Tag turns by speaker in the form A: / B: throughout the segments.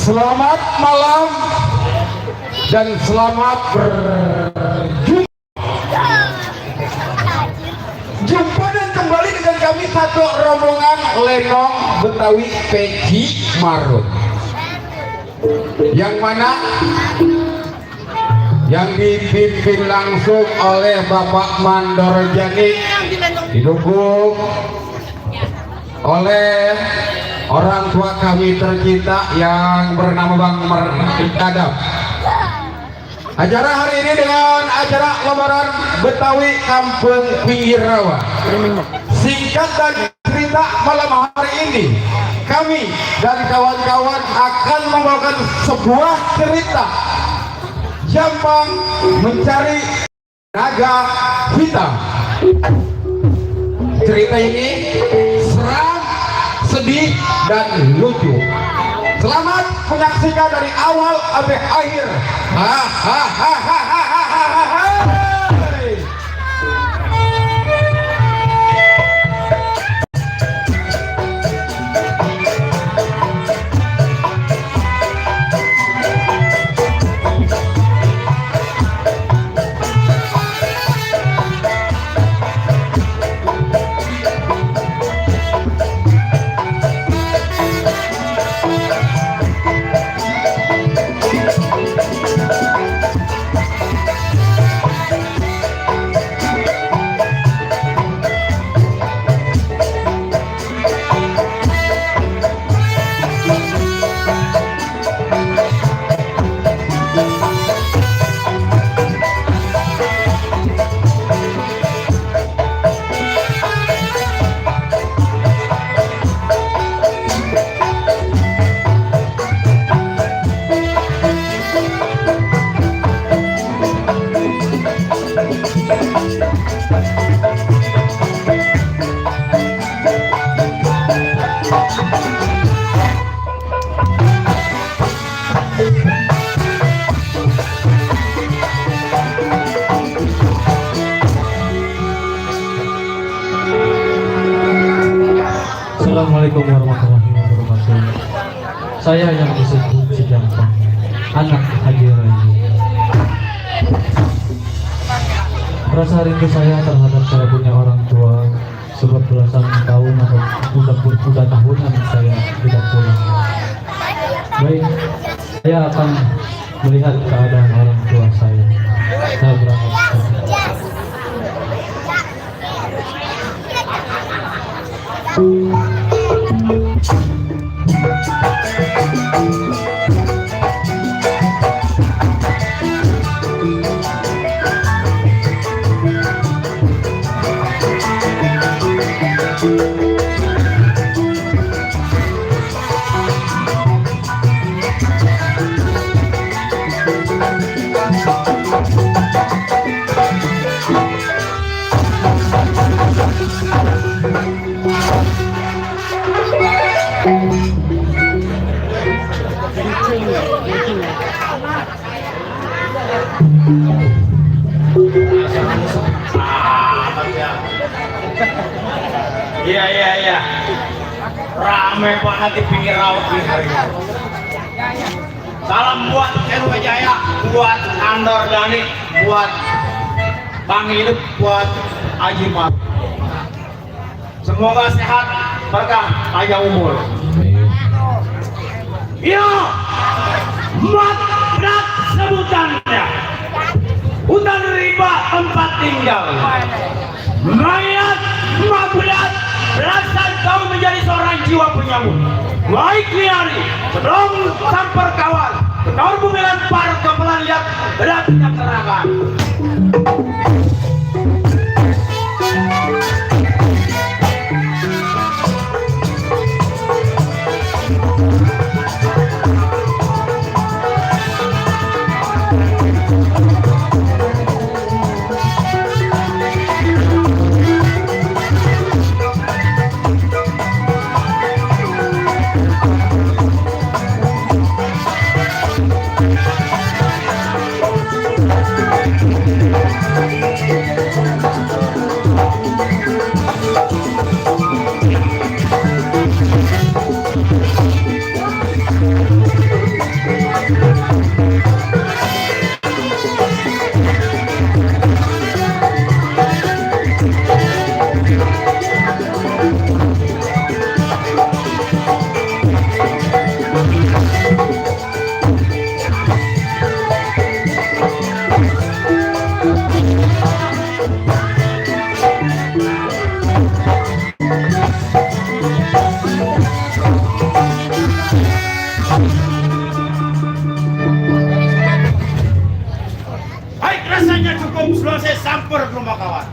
A: Selamat malam dan selamat berjumpa dan kembali dengan kami satu rombongan Lenong Betawi Peci Marut, yang mana yang dipimpin langsung oleh Bapak Mandor Jani, didukung oleh orang tua kami tercinta yang bernama Bang Adam. Acara hari ini dengan acara lebaran Betawi Kampung Pinggir Rawa. Singkat dan cerita malam hari ini, kami dan kawan-kawan akan membawakan sebuah cerita Jambang mencari naga hitam. Cerita ini seram, sedih, dan lucu. Selamat menyaksikan dari awal sampai akhir.
B: Assalamualaikum warahmatullahi wabarakatuh. Saya yang disebut si Jambang, anak Haji Raji. Rasa rindu saya terhadap saya punya orang tua, sebab belasan tahun atau udah tahunan saya tidak pulang. Baik, saya akan melihat keadaan orang tua saya. Saya berangkat.
C: Iya. Rame banget di pinggir rawa ini hari ini. Salam buat RW Jaya, buat Andor Dani, buat Bang Hidup, buat Haji Mat. Semoga sehat, berkah, panjang umur. Iya, mat berat sebutannya. Hutan riba tempat tinggal. Mayat mat berat. Belasan tahun menjadi seorang jiwa penyambut. Baik liari, sebelum samper kawan, kenor bumilan par kepelan lihat beratnya terangan. rumah kawan.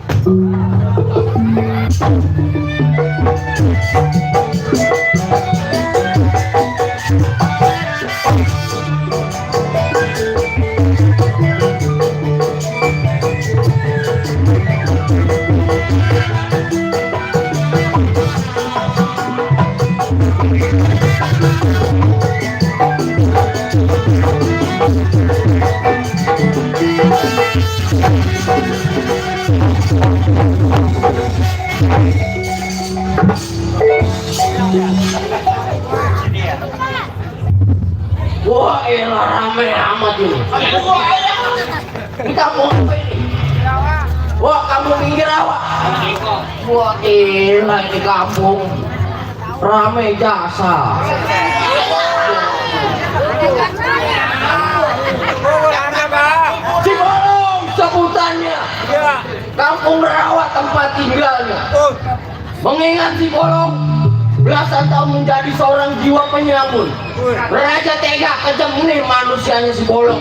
D: Wah, elah rame amat ini. Di kampung apa ini? Wah, kampung pinggir awak. Wah, elah ini kampung rame jasa. Cibolong sebutannya. Kampung Rawa tempat tinggalnya. Mengingat Cibolong belasan tahun menjadi seorang jiwa penyamun. Raja tega kejam nih manusianya si Bolong.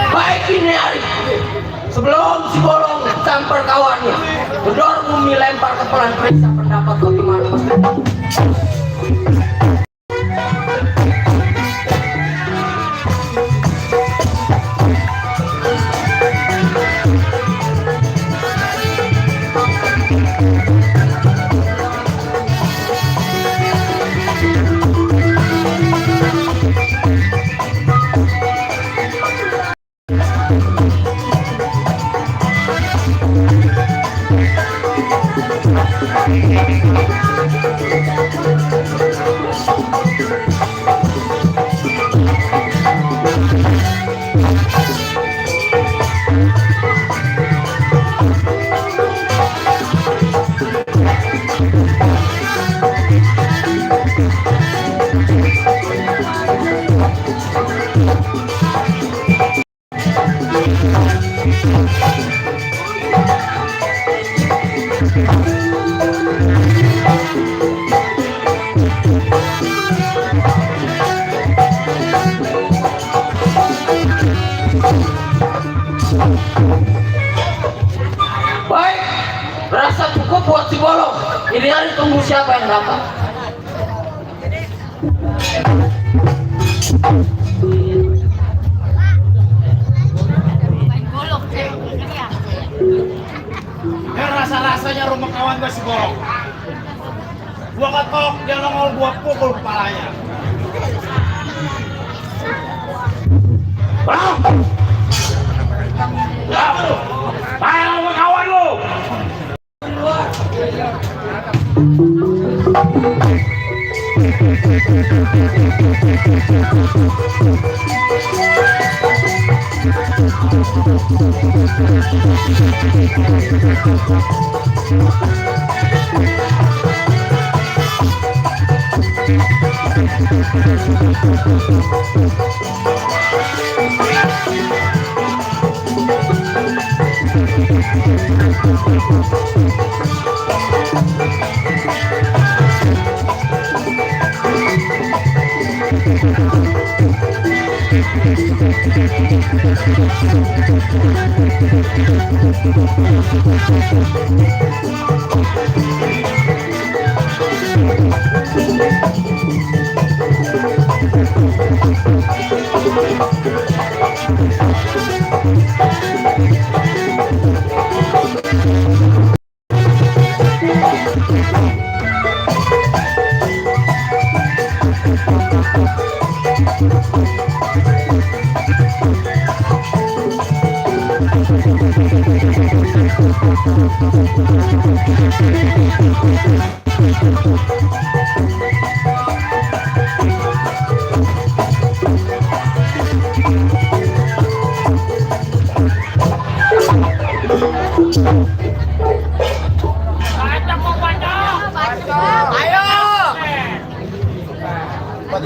D: Baik ini hari sebelum si Bolong samper kawannya Bedor Bumi lempar ke pelan periksa pendapat bagaimana. Baik, rasa cukup buat si Bolong. Ini hari tunggu siapa yang datang.
C: Ya rasa-rasanya rumah kawan gue si Bolong. Gua ketok, dia nongol gua pukul kepalanya. Bang! Ya, ayo sama kawan lu.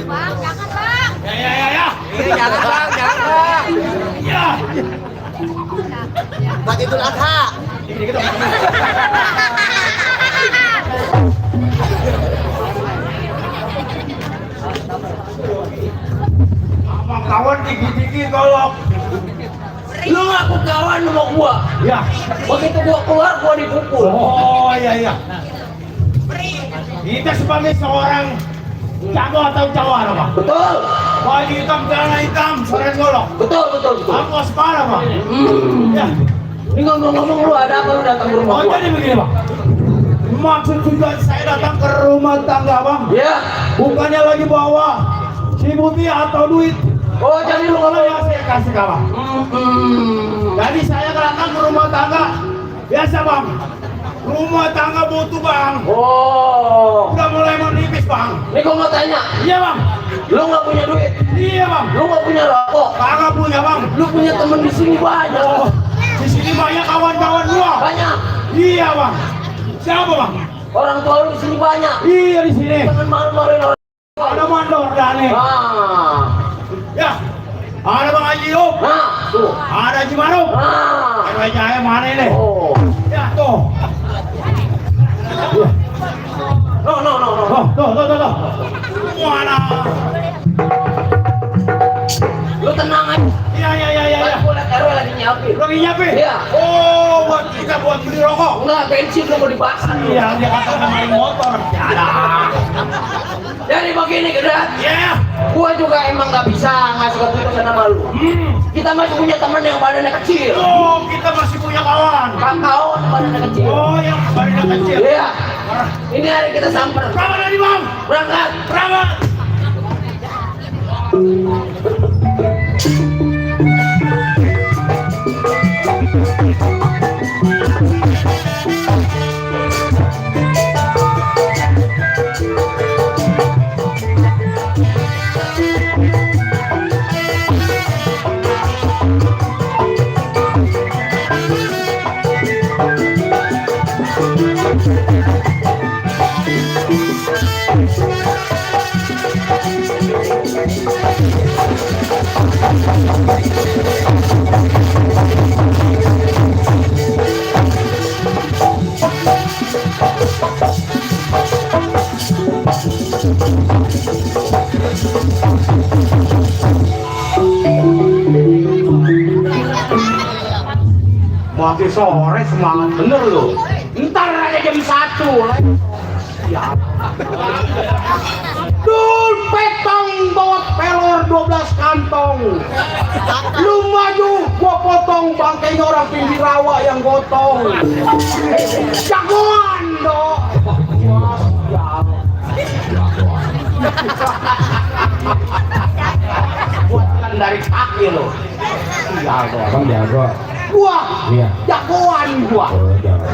E: Bang, jangan bang.
C: Ya.
A: Jangan bang, jangan bang.
C: Ya.
A: Buat Idul Adha.
C: Sama kawan tinggi-tinggi kalau
D: Lu ngaku kawan sama gua.
C: Ya.
D: Begitu gua keluar gua dipukul.
C: Oh iya. Kita sebagai seorang jago atau jawara, Bang.
D: Betul.
C: Baju hitam, celana hitam, sore golok.
D: Betul.
C: Aku separah, Bang. Ya.
D: Ini ngomong-ngomong lu ada apa lu datang ke rumah
C: Oh
D: gua?
C: jadi begini, Bang. Maksud tujuan saya datang ke rumah tangga, Bang.
D: Ya.
C: Bukannya lagi bawa si putih atau duit.
D: Oh jadi lu
C: Kalau
D: ngomong
C: yang saya kasih ke Bang. Jadi saya datang ke rumah tangga. Biasa, Bang. Rumah tangga butuh, Bang.
D: Oh.
C: Udah mulai menipis, Bang.
D: Ini gua mau tanya,
C: Iya, Bang.
D: lu nggak punya duit,
C: Iya, Bang.
D: lu nggak punya rokok,
C: Kagak punya, Bang.
D: lu punya temen di sini banyak.
C: Oh, di sini banyak kawan-kawan gua.
D: Banyak.
C: Iya, Bang. Siapa, Bang?
D: Orang tua lu di sini banyak.
C: Iya, di sini.
D: Jangan malu-maluin orang.
C: Ada mandor Dani.
D: Ah.
C: Ya. Ada Bang Haji Yop.
D: Nah, tuh.
C: Ada Haji Manu.
D: Nah.
C: Ada Jaya mana ini?
D: Oh.
C: Ya, tuh.
D: No.
C: Tuh. Mana?
D: Lu tenang aja.
C: Iya.
D: Gua liat RW lagi nyiapin.
C: Lagi nyiapin?
D: Iya.
C: Oh, buat kita buat beli rokok.
D: Enggak, bensin lu mau dipasang.
C: Iya, dia kata main motor. Ada.
D: Jadi begini, Gedat.
C: Iya.
D: Gua juga emang nggak bisa ngasih keputusan sama lu. Kita masih punya teman yang badannya kecil.
C: Oh, kita masih punya kawan.
D: Kakao badannya kecil.
C: Oh, yang badannya kecil.
D: Iya. Ini hari kita samper.
C: Berapa tadi, Bang?
D: Berangkat.
C: Berapa? Masih sore semangat bener lu. Ntar aja jam 1. Ya. Dul petong bawa pelor 12 kantong. Lu maju gua potong bangkainya orang pinggir rawa yang gotong. Jagoan dong. Buatkan dari kaki lo. Jago.
A: Abang jago.
C: Gua
A: Iya.
C: jagoan gua.
A: Oh, jago.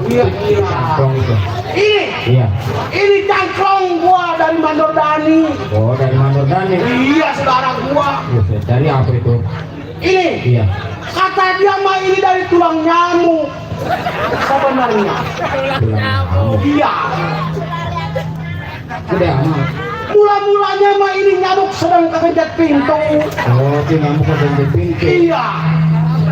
C: Iya.
A: Kantong itu.
C: Ini
A: Iya.
C: cangklong gua dari Mandor Dani.
A: Oh, dari Mandor Dani.
C: Iya, saudara gua.
A: Buset, dari apa itu?
C: Ini
A: Iya.
C: kata dia mah ini dari tulang nyamuk. Sebenarnya.
A: Tulang kamu.
C: Iya.
A: Gede amat.
C: Mula-mulanya mah ini nyamuk sedang kepencet pintu.
A: Oh, itu nyamuk ada di pintu.
C: Iya.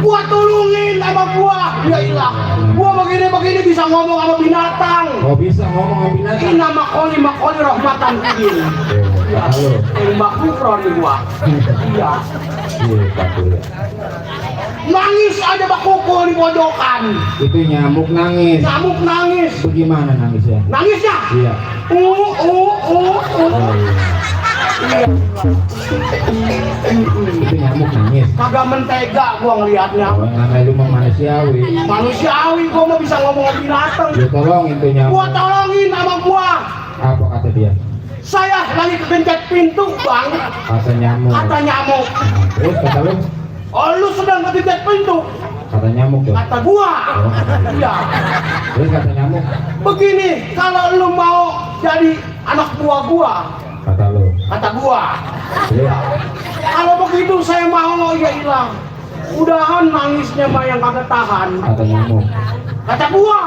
C: Gua tolongin sama gua, dia hilang. Gua begini bisa ngomong sama binatang.
A: Oh, bisa ngomong sama binatang.
C: Ini nama makoli rahmatan kecil.
A: Ya, halo.
C: Mbak Kufron gua. Iya.
A: Iya, takut ya.
C: Nangis aja Mbak Kuku di pojokan.
A: Itu nyamuk nangis.
C: Nyamuk nangis.
A: Bagaimana nangisnya?
C: Nangisnya?
A: Iya. Oh, iya.
C: Iya.
A: Itu nyamuk nangis.
C: Kagak mentega gua ngelihatnya.
A: Oh, namanya lu mah manusiawi.
C: Manusiawi gua mau bisa ngomong sama binatang.
A: Ya tolong itu nyamuk.
C: Gua tolongin sama gua.
A: Apa kata dia?
C: Saya lagi kepencet pintu, Bang.
A: Kata nyamuk.
C: Kata nyamuk.
A: Nah, terus kata lu?
C: Oh, lu sedang kepencet pintu.
A: Kata nyamuk tuh.
C: Kata gua.
A: Oh, kata dia.
C: Iya.
A: Terus kata nyamuk.
C: Begini, kalau lu mau jadi anak buah gua,
A: Kata lu.
C: kata gua.
A: Terus
C: Kalau begitu saya mau ya hilang. Udahan nangisnya mah yang kagak tahan.
A: kata nyamuk.
C: Kata gua.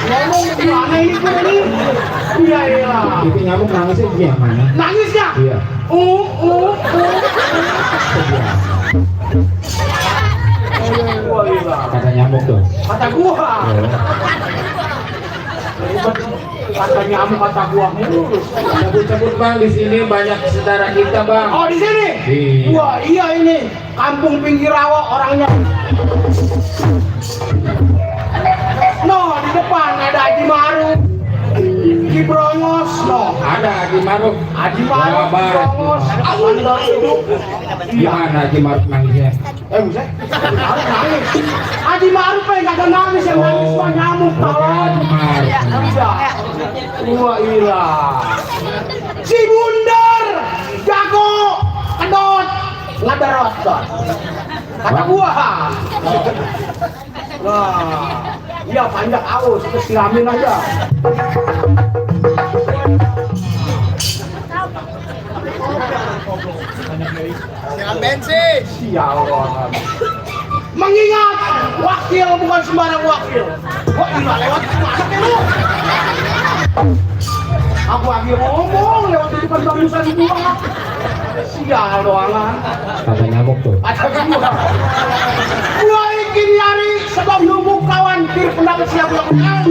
C: Ngomong gimana ini gua ini? Iya hilang.
A: Itu nyamuk nangisnya gimana?
C: Nangisnya?
A: Iya.
C: Gua hilang.
A: Kata nyamuk tuh.
C: Kata gua.
A: Oh.
C: Kata nyamuk kata gua mulus.
A: Cabut-cabut bang, di sini banyak saudara kita bang.
C: Oh di sini?
A: Iya.
C: Wah iya ini kampung pinggir rawa orangnya. No di depan ada Haji Maruf, Ki Brongos, no.
A: Ada Haji Maruf.
C: Haji
A: Jawa
C: Maruf, Ki
A: Barat.
C: Brongos, Mandor hidup.
A: Gimana Haji Maruf nangisnya?
C: Buset, nangis. Haji Maruf kagak nangis, yang nangis mah nyamuk tolong.
A: Haji Maruf.
C: Wah ilah. Si Bundar jago kedot ngadarot dot. Kata gua. Nah, iya panjang aus, terus siramin aja.
F: Jangan bensin.
C: Sial orang. Mengingat wakil bukan sembarang wakil. Wah iya lewat mana ke lu? Aku lagi ngomong lewat di depan bangunan gua. Sial doangan.
A: Kata nyamuk tuh.
C: Ada gua. Gua ingin nyari sebab nunggu kawan kir pendapat siap lakukan.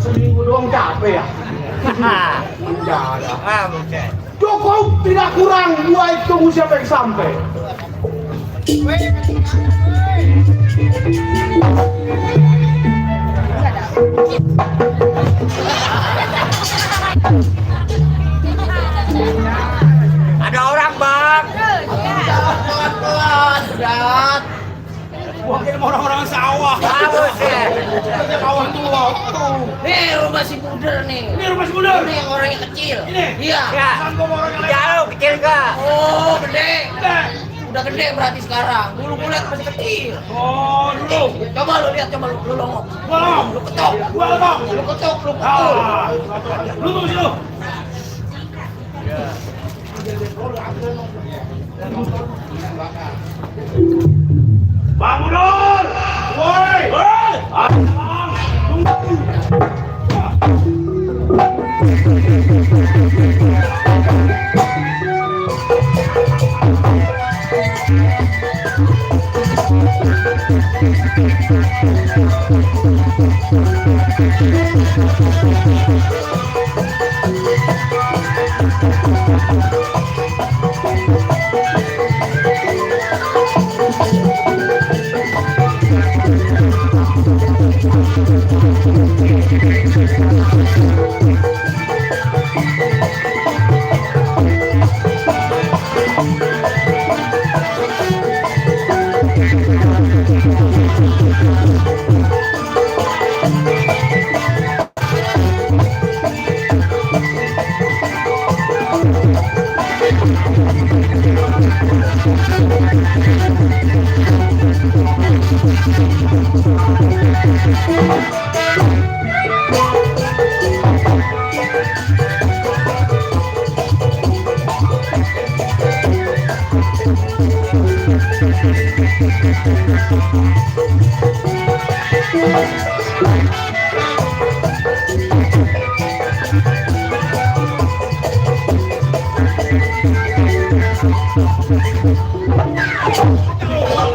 C: Seminggu doang capek ya? Enggak ada. Cukup tidak kurang gua tunggu siapa yang sampai.
F: Ada orang bang.
D: Pelan-pelan, berat.
F: Wah kayak orang-orang sawah.
D: Bagus ya.
F: Sawah tua tuh.
D: Nih rumah si Buder nih.
F: Ini rumah si Buder.
D: Ini yang orangnya kecil.
F: Ini?
D: Iya.
F: Ya. Jauh kecil kak.
D: Oh, gede. Udah gede berarti sekarang. Dulu gue lihat masih kecil.
F: Oh dulu.
D: Coba lu lihat, coba lu longok.
F: Belum.
D: Lu ketok.
F: Gua bang.
D: Lu ketok, lu pukul.
F: Lu tunggu situ. Bang Budur. Woi. Woi.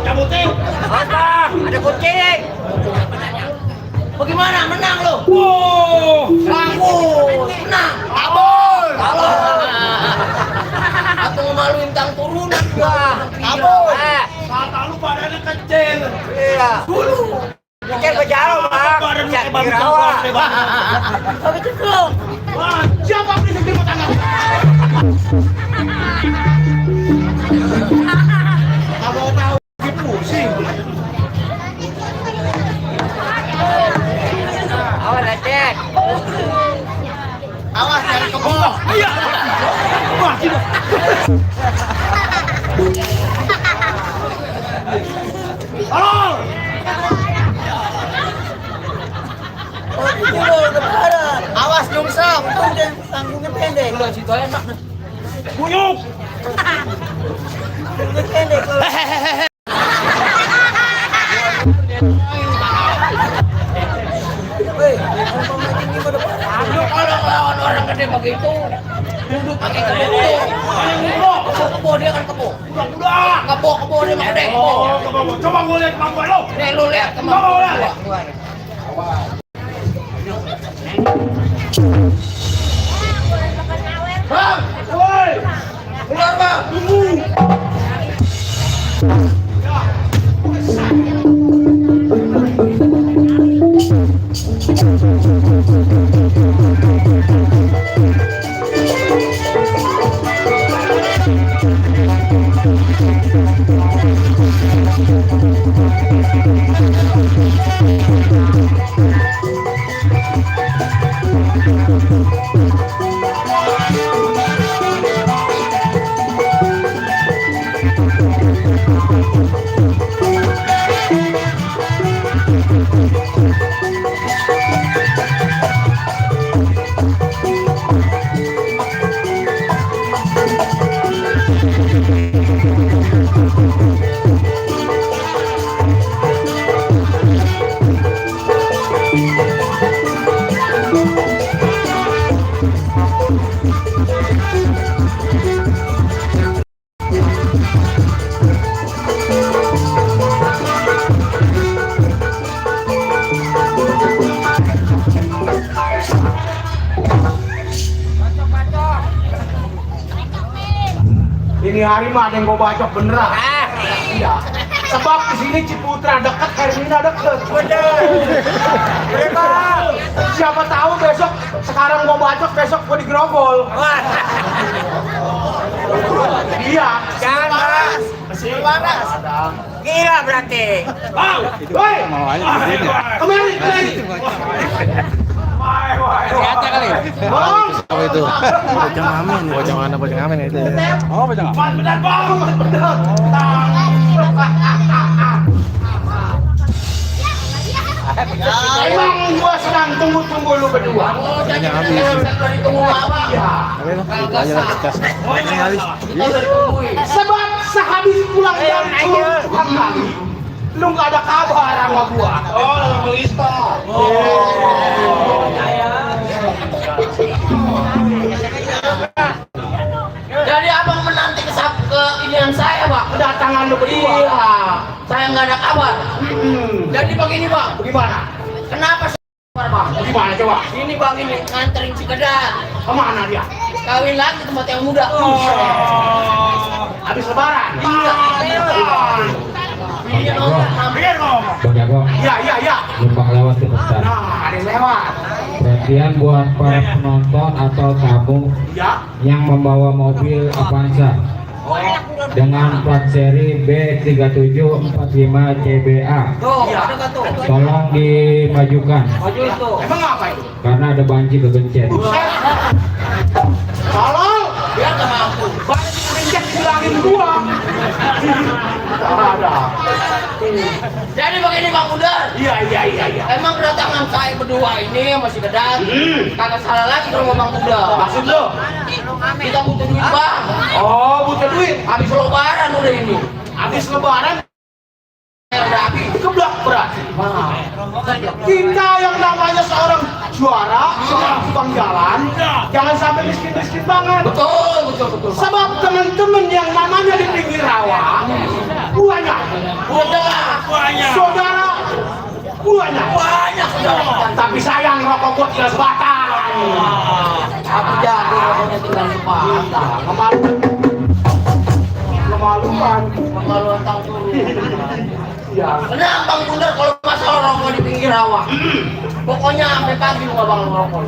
F: Cabutin.
D: Apa? Ada kucing. Bagaimana? Menang lo?
F: Wow.
D: Bagus. Menang.
F: Abon.
D: Kalau aku maluin tang turunan gua.
F: Abon.
D: Eh,
F: Kata lu badannya kecil.
D: iya. Dulu. Pikir berjalan, Bang.
F: Badan lu kayak babi
D: Dirawa.
F: tengkorak, Bang.
D: Tapi ceklong.
F: Wah, siapa berisik di rumah tangga? Kalau tahu bikin pusing.
D: Awas, lecet.
F: Awas dari kebun. Iya. Wah, sini. Halo.
D: Awas jungsam, untung dia tanggungnya pendek. Lu situ enak nih.
F: Buyuk.
D: Tanggungnya pendek. Lu kalau lawan orang gede begitu, duduk pakai kebo. Kebo dia kan kebo.
F: Udah.
D: Kebo dia mah gede.
F: Oh, coba gue lihat kemampuan lo.
D: Nih lu lihat
F: Coba lihat.
D: gua. Bang,
F: Woi.
D: keluar bang.
C: Ini hari mah ada yang gue bacok beneran. Iya. Sebab di sini Ciputra dekat, Hermina dekat.
D: Bener.
C: Siapa tahu besok sekarang gue bacok, besok gue digerogol. Iya.
D: Jangan waras. Waras. Gila berarti.
F: Bang.
C: Woi,
F: Kemari.
C: kemari.
F: Siapa kali?
C: Bang.
G: Apa itu? Bojang amin. Bojang mana bojang amin itu? Oh, bojang amin.
F: Benar, Bang.
C: Emang gua sedang tunggu-tunggu lu berdua.
D: Oh, jadi kita ditunggu apa?
C: Iya.
G: Ayo lanjut gas. Ini habis.
D: Kita udah ditungguin.
C: Sebab sehabis pulang dari Tuhan kami, lu gak ada kabar sama gua.
F: Oh, Melista.
D: Jadi abang menanti ke inian saya, Pak.
C: Kedatangan lu berdua.
D: Iya. Saya nggak ada kabar. Jadi begini, Bang.
C: Bagaimana?
D: Kenapa saya Bang?
C: Bagaimana coba?
D: Ini Bang ini nganterin si Kedan.
C: Kemana dia?
D: Kawin lagi tempat yang muda.
C: Habis lebaran?
D: Iya. Iya,
F: Biar ngomong.
B: Bang Jago,
C: Iya.
B: numpang lewat ke depan.
C: Nah, ada yang lewat.
B: Perhatian buat para penonton atau tamu
C: Iya.
B: yang membawa mobil Avanza dengan plat seri B3745CBA.
D: Tuh, ada nggak tuh?
B: Tolong dimajukan
D: Maju itu.
C: Emang apa itu?
B: karena ada banci kegencet.
C: Tolong.
D: Biar nggak mampu.
C: Banyak kencet bilangin gua. Ada.
D: Jadi begini Bang Udar.
C: Iya.
D: Emang kedatangan saya berdua ini masih Kedan. Kagak salah lagi kalau Bang Udar.
C: Maksud lu?
D: Kita butuh duit Bang.
C: Oh, butuh duit.
D: Habis lebaran udah ini.
C: Habis lebaran
D: hadapi.
C: Keblak berarti.
D: Nah,
C: Kita yang namanya seorang juara, seorang tukang jalan, jangan sampai miskin-miskin banget.
D: betul.
C: Sebab teman-teman yang namanya di pinggir rawa, banyak. Saudara, banyak. Tapi sayang rokok gua tinggal sebatang.
D: Aku jadi rokoknya tinggal sebatang.
C: Memalukan.
D: Kemaluan tahu dulu.
C: Ya.
D: Kenapa Bang Bundar kalau masalah rokok di pinggir rawa? Pokoknya sampai pagi nggak bakal ngerokok.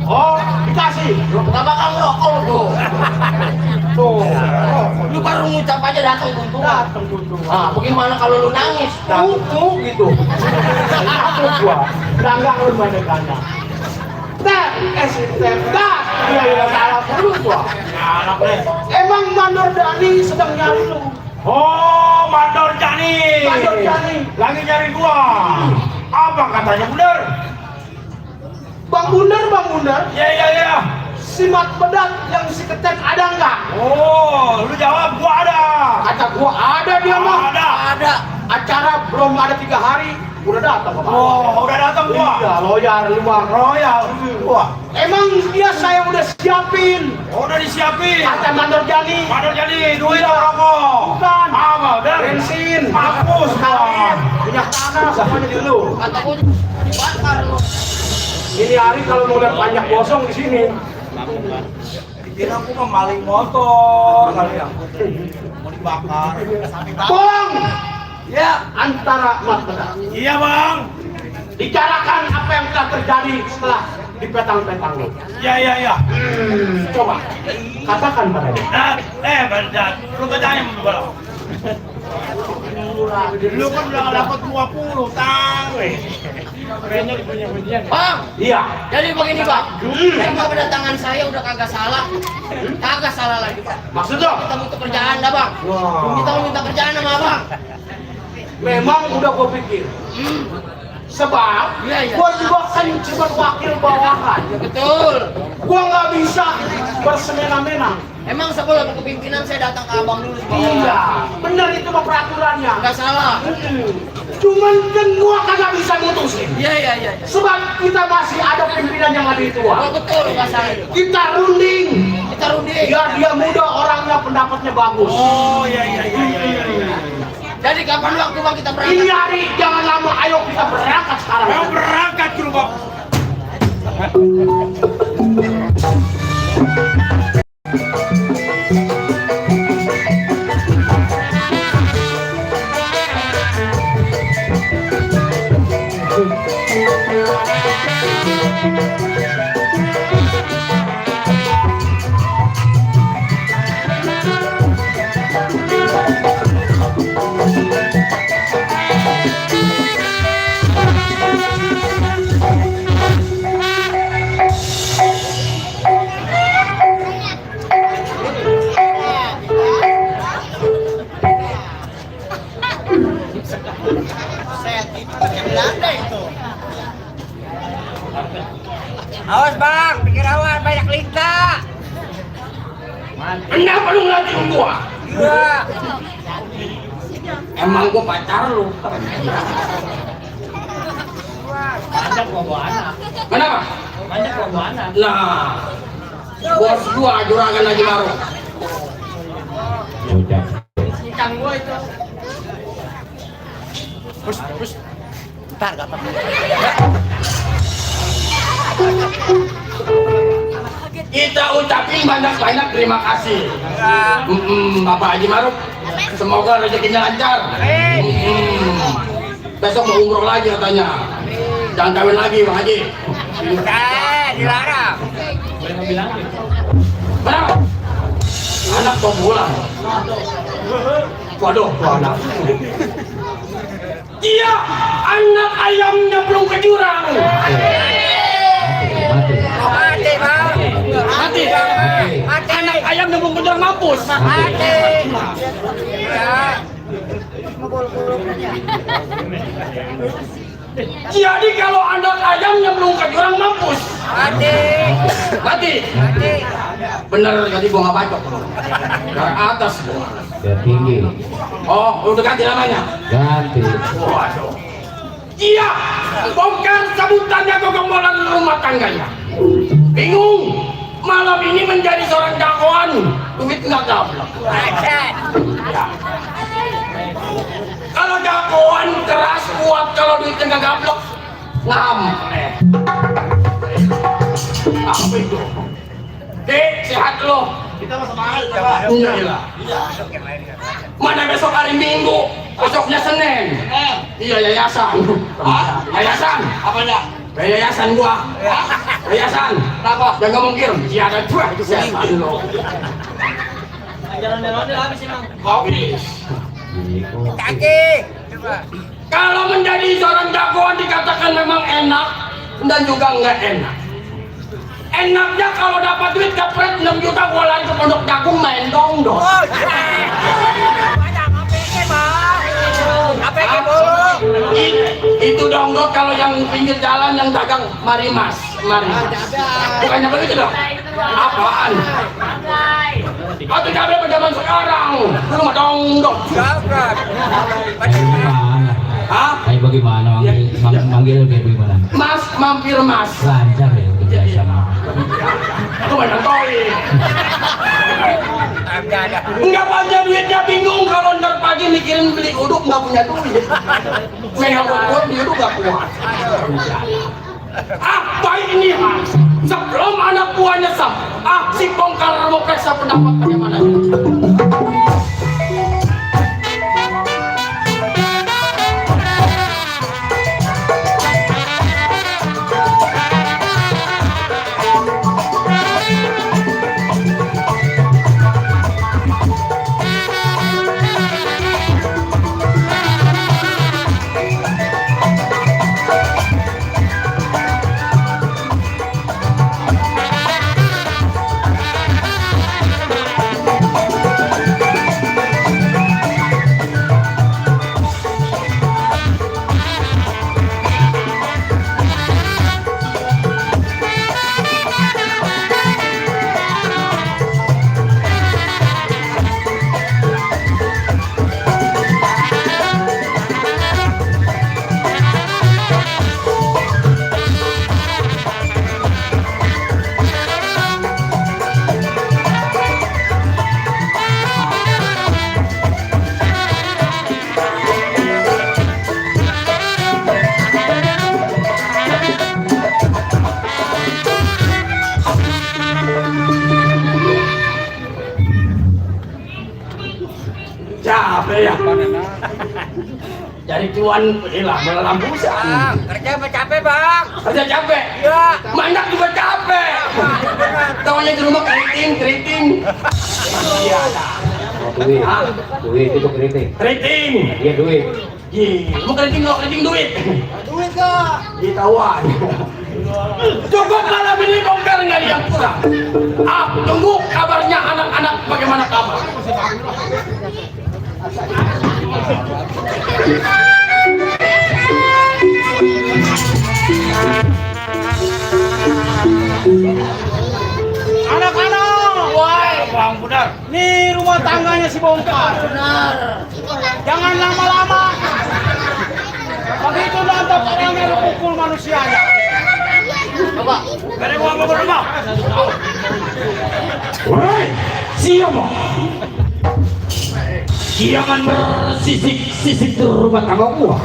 C: Oh, dikasih.
D: Nggak bakal ngerokok tuh.
C: Tuh.
D: Lu baru ngucap aja datang kuntungan.
C: Datang kuntungan.
D: Nah, bagaimana kalau lu nangis?
C: Gitu. Aku gua. Ganggang lu mana ganggang. Dah. Iya, salah dulu gua. Emang Mandor Dani sedang nyari lu.
F: Oh, Mandor Jani. Lagi nyari gua. Apa katanya bener?
C: Bang Bundar.
F: Ya.
C: Si Mat Bedat yang si Ketek ada nggak?
F: Oh, lu jawab gua ada.
C: Kata gua ada dia mah.
D: Ada.
C: Acara belum ada 3 hari, udah datang ke
F: Oh, udah datang gua.
C: Iya, loyal lu Bang.
F: Royal. Wah,
C: Emang dia saya udah siapin.
F: udah disiapin.
C: Kata Mandor Jani.
F: Mandor Jani, duit rokok.
C: Bukan.
F: Apa? Udah.
C: Bensin.
F: Mampus gua.
C: Minyak tanah semuanya di lu.
D: Kata gua dibakar lu.
C: Ini hari kalau mau lihat banyak gosong di sini.
F: Dikira aku mah maling motor kali ya. Mau dibakar.
C: Bang,
D: Ya,
C: antara Mat Bedat.
F: Iya, Bang.
C: Bicarakan apa yang telah terjadi setelah di petang-petang lu.
F: Ya.
C: Coba katakan pada dia.
F: Benar. Lu tanya berapa? Lu kan udah dapat 20 tang.
D: Bang.
C: Iya.
D: Jadi begini Bang, tema kedatangan saya udah kagak salah, kagak salah lagi Bang.
C: Maksudnya?
D: Kita butuh kerjaan dah Bang.
C: Wah.
D: Kita mau minta kerjaan sama Abang.
C: Memang udah gue pikir. Sebab
D: Iya.
C: gue juga kan cuma wakil bawahan.
D: Ya betul.
C: Gue nggak bisa bersemena-mena.
D: Emang sebelum kepimpinan saya datang ke Abang dulu.
C: Iya, benar itu mah peraturannya.
D: Nggak salah.
C: Cuman kan gue kagak bisa mutusin.
D: Iya.
C: Sebab kita masih ada pimpinan yang lebih
D: Oh
C: tua.
D: betul nggak salah itu.
C: Kita runding.
D: Kita runding.
C: Biar dia muda, orangnya pendapatnya bagus.
F: Oh, iya.
D: Jadi kapan waktu Bang kita
C: Ini
D: berangkat?
C: hari jangan lama, ayo kita berangkat sekarang.
F: Mau berangkat dulu, Bang.
E: Awas bang, pikir awan banyak lintah.
C: Kenapa lu ngeliatin gua?
E: Iya.
D: Emang gua pacar lu.
C: Kenapa?
D: Banyak gua anak.
C: Nah, bos gua juragan lagi baru.
D: Ikan gua itu.
E: Ntar gak apa-apa.
C: Kita ucapin banyak-banyak terima kasih. Bapak Haji Maruf, semoga rezekinya lancar. Besok mau umroh lagi katanya. Jangan kawin lagi Bang Haji.
E: Dilarang.
C: Kenapa? Anak kok pulang. Waduh, tuh anak. Iya, anak ayamnya belum ke jurang.
E: Mati bang.
C: Mati.
E: Mati.
C: Anak ayamnya belum ke jurang mampus.
E: Mati. Ya.
C: Jadi kalau anak ayamnya belum ke jurang mampus.
D: Mati. Bener tadi gua nggak bacok. Dari atas gua.
A: Ya tinggi.
D: Oh, udah ganti namanya.
A: Ganti.
D: Waduh. Iya, bongkar sebutannya kegombolan rumah tangganya. Bingung, malam ini menjadi seorang jagoan, duit nggak gablek. Ya. Kalau jagoan keras kuat, kalau duitnya nggak gablek, ngampret. Apa itu? Dek, sehat lo.
F: Kita mau semangat.
D: Iya. Mana besok hari Minggu, besoknya Senin. Iya, yayasan. Yayasan? Apanya? Yayasan gua. Yayasan. Kenapa? Jangan mungkin. Iya ada dua itu setan lo.
E: Jalan-jalan habis emang.
D: Habis.
E: Kaki.
D: Kalau menjadi seorang jagoan dikatakan memang enak dan juga enggak enak. Enaknya kalau dapat duit kapret 6 juta gua lari ke Pondok Jagung main dongdong. Itu dongdong kalau yang pinggir jalan yang dagang marimas. Bukannya begitu dong? Apaan? Atau cabai zaman sekarang rumah dongdong. Hah?
A: Kayak bagaimana manggil kayak bagaimana?
D: Mas, mampir mas.
A: Lancar ya biasa mah.
D: Aku banyak toy. Enggak punya duitnya, bingung kalau ntar pagi mikirin beli uduk nggak punya duit. Megang buat beli uduk nggak kuat. Apa ini mas? Sebelum anak buahnya sam, si bongkar mau periksa pendapat bagaimana? Capek ya. Jadi cuan inilah melalang busa.
E: Kerja capek bang.
D: Kerja capek.
E: Iya.
D: Mandak juga capek. Taunya di rumah keriting. Iya.
A: Duit. Duit itu keriting.
D: Keriting.
A: Iya duit.
D: Mau keriting nggak keriting duit.
E: Duit kok.
D: Ditawan. Cukup malam ini bongkar nggak yang kurang. Tunggu kabarnya anak-anak bagaimana kabar.
C: Anak-anak,
E: Woi.
F: Bang, benar.
C: nih rumah tangganya si bongkar.
E: Benar.
C: Jangan lama-lama. Begitu nonton orangnya lu pukul manusianya.
F: Gak ada gua ngomong rumah.
D: Woi, siapa? Jangan bersisik-sisik di rumah tangga gua.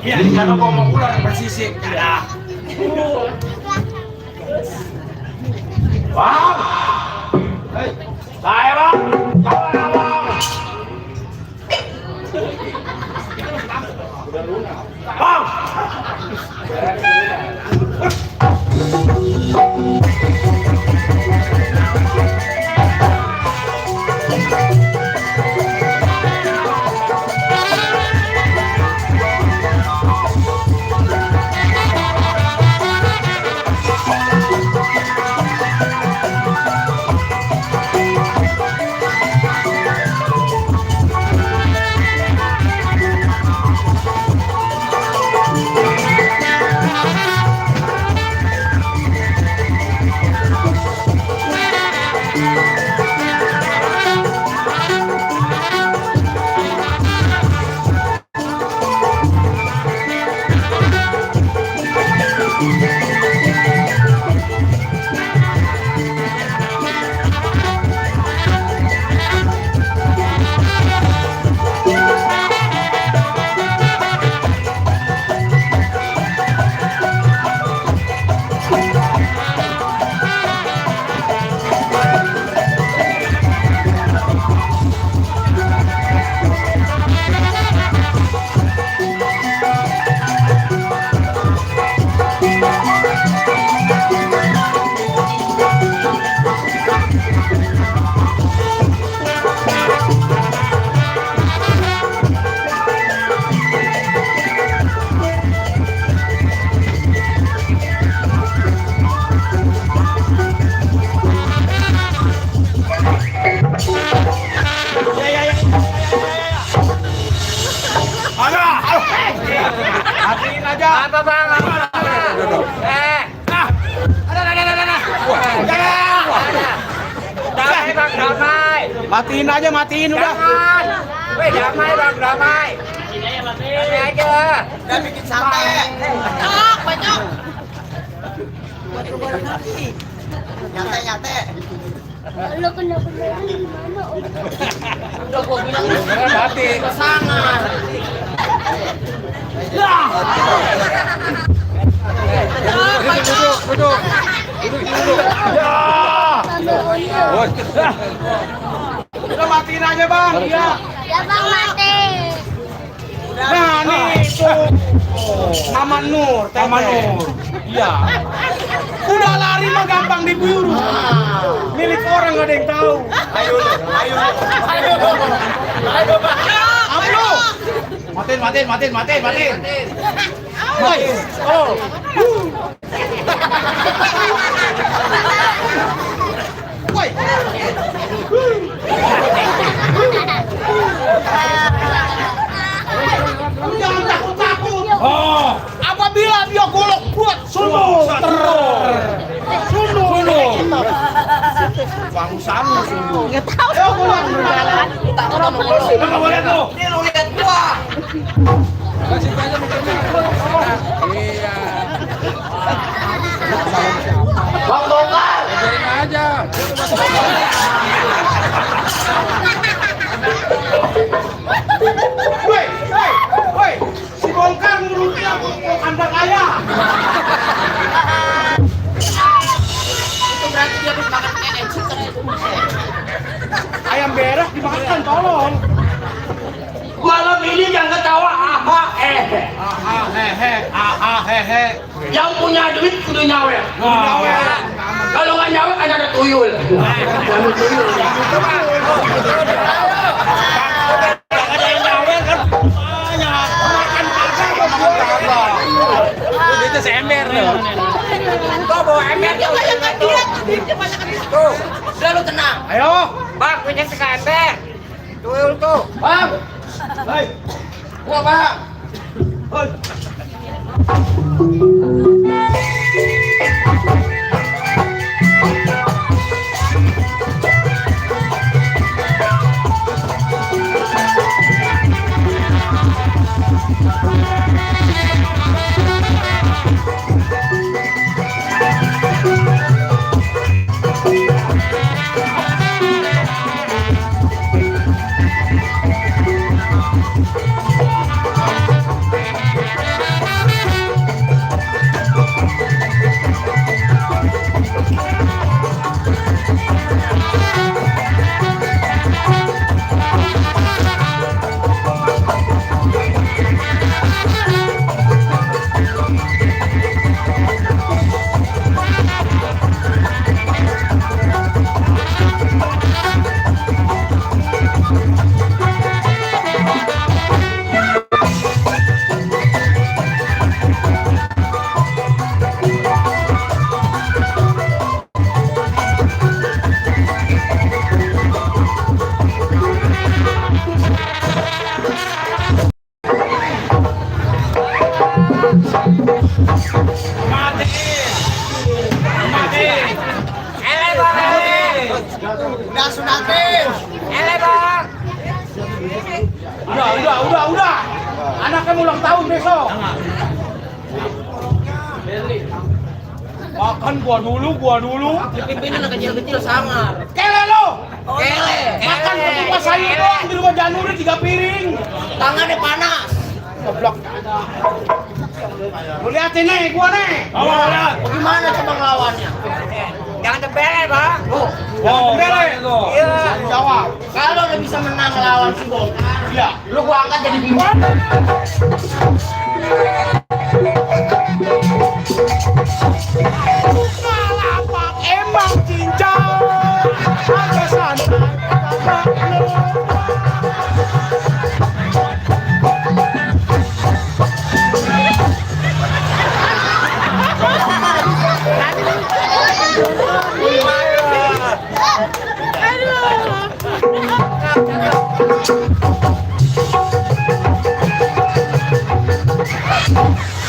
F: Iya, di sana ngomong ular bersisik. Ya.
D: Bang, saya bang, kawan abang. Bang,
F: aja.
E: Apa bang? Damai bang, damai.
F: Matiin aja, matiin udah.
E: Jangan. Weh, damai bang, damai. Damai aja.
C: Dan bikin santai. Banyak. Nyate.
H: Lo kenapa dari mana?
D: Udah gua bilang
F: Hati.
D: pasangan.
F: Duduk. Ya. Udah matiin aja bang. Iya.
H: Ya bang mati.
F: Nah nih tuh. Mama Nur, Mama Nur. Iya. Udah lari mah gampang diburu. Milik orang gak ada yang tahu. Ayo. Apa lu? Matiin. Woi. Oh. Woi. Jangan takut. Oh. Apabila dia golok buat sunu teror. Sunu. Bangsan sunu.
H: Nggak tahu.
F: Ayo golok berjalan. Enggak boleh tuh.
D: Ini lu lihat gua. Bang bongkar.
F: Woi, si bongkar mulutnya anda kaya.
D: Itu berarti dia habis makan KFC chicken itu.
F: Ayam beres dimakan, tolong.
D: Malam ini jangan ketawa hehe. Yang punya duit kudu nyawer. Kalau nggak nyawer kan ada tuyul. Jangan tuyul.
F: Ada yang nyawer kan banyak. Makan kagak. Itu seember loh.
D: Kau bawa ember dia banyak kan dia. Tuh, udah lu tenang.
F: Ayo.
E: Bang, punya sekarang ember. Tuyul tuh.
D: Bang,
F: Hei.
D: gua bang.
F: Hei.
C: Udah sunatin.
E: Bang.
F: Udah. Anaknya mau ulang tahun besok. Makan gua dulu.
D: Pimpinan anak kecil-kecil sama.
F: Kele lo.
D: Kele.
F: Makan ketupat sayur doang di rumah Januri 3 piring.
D: Tangannya panas.
F: Goblok. Lu liatin nih, gua nih. Lihat.
D: Gimana coba ngelawannya?
E: Jangan tebel, Bang.
F: Bele.
E: Iya.
F: Jawab.
D: Kalau lu bisa menang lawan si bongkar,
F: Iya.
D: lu gua angkat jadi bintang.
F: Kalapak emang cincang. Agak santai.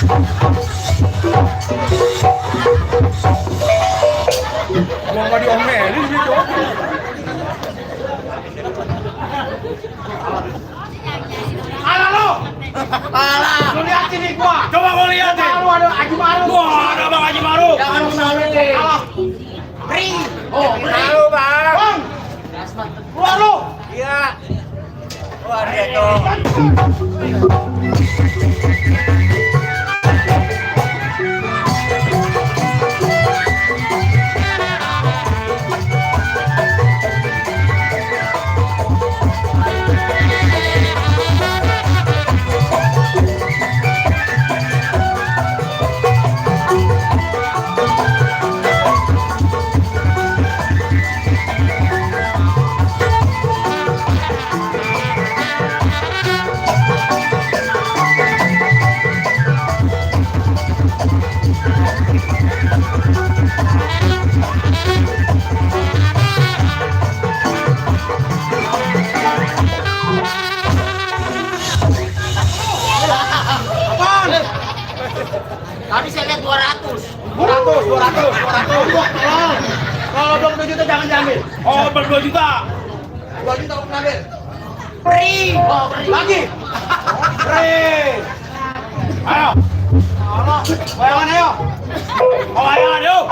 F: Mau nggak diomelin gitu. Alah lo.
D: Alah.
F: Lu lihat sini gua. Coba gua lihat nih. Lu ada Haji Maruf. Wah, ada Bang Haji Maruf.
D: Jangan malu deh.
F: Alah.
D: Ring. Oh,
E: Tahu bang.
F: Bang. Keluar lu.
E: Iya. Wah dia tuh.
D: Tadi saya lihat 200.
F: 200. Kalau belum 2 juta jangan diambil. Oh, ber 2 juta.
D: 2 juta aku ngambil. Free. Oh, free.
F: Lagi. Free. Ayo. Bayangan ayo. Oh, bayangan ayo.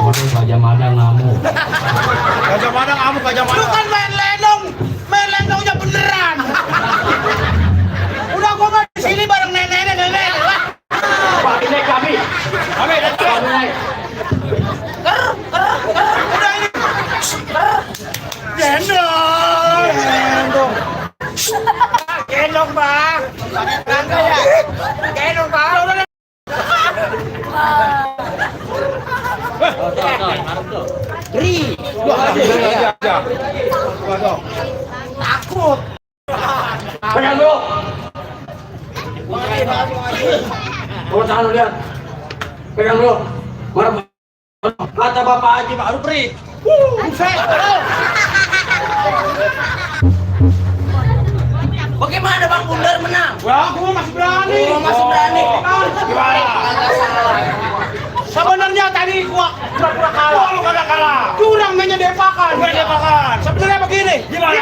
B: Waduh, Gajah Mada ngamuk.
F: Gajah Mada ngamuk, Gajah Mada.
C: Lu kan main lenongnya beneran. Udah gua nggak di sini bareng nenek.
F: Pak, ini kami. Kami naik.
C: Udah ini.
E: Gendong bang. Bangga ya. Gendong bang.
C: Takut.
D: Pegang dulu. Kalau tangan lu lihat. Pegang dulu. Mana kata Bapak Haji Pak Rupri. Bagaimana Bang Bundar menang?
C: Wah, gua masih berani.
D: Oh, masih berani.
C: Gimana?
D: Kagak salah.
C: Sebenarnya tadi gua pura-pura kalah.
F: Oh, lu kagak kalah.
C: Curang menyedepakan.
F: Menyedepakan.
C: Sebenarnya begini.
F: Gimana?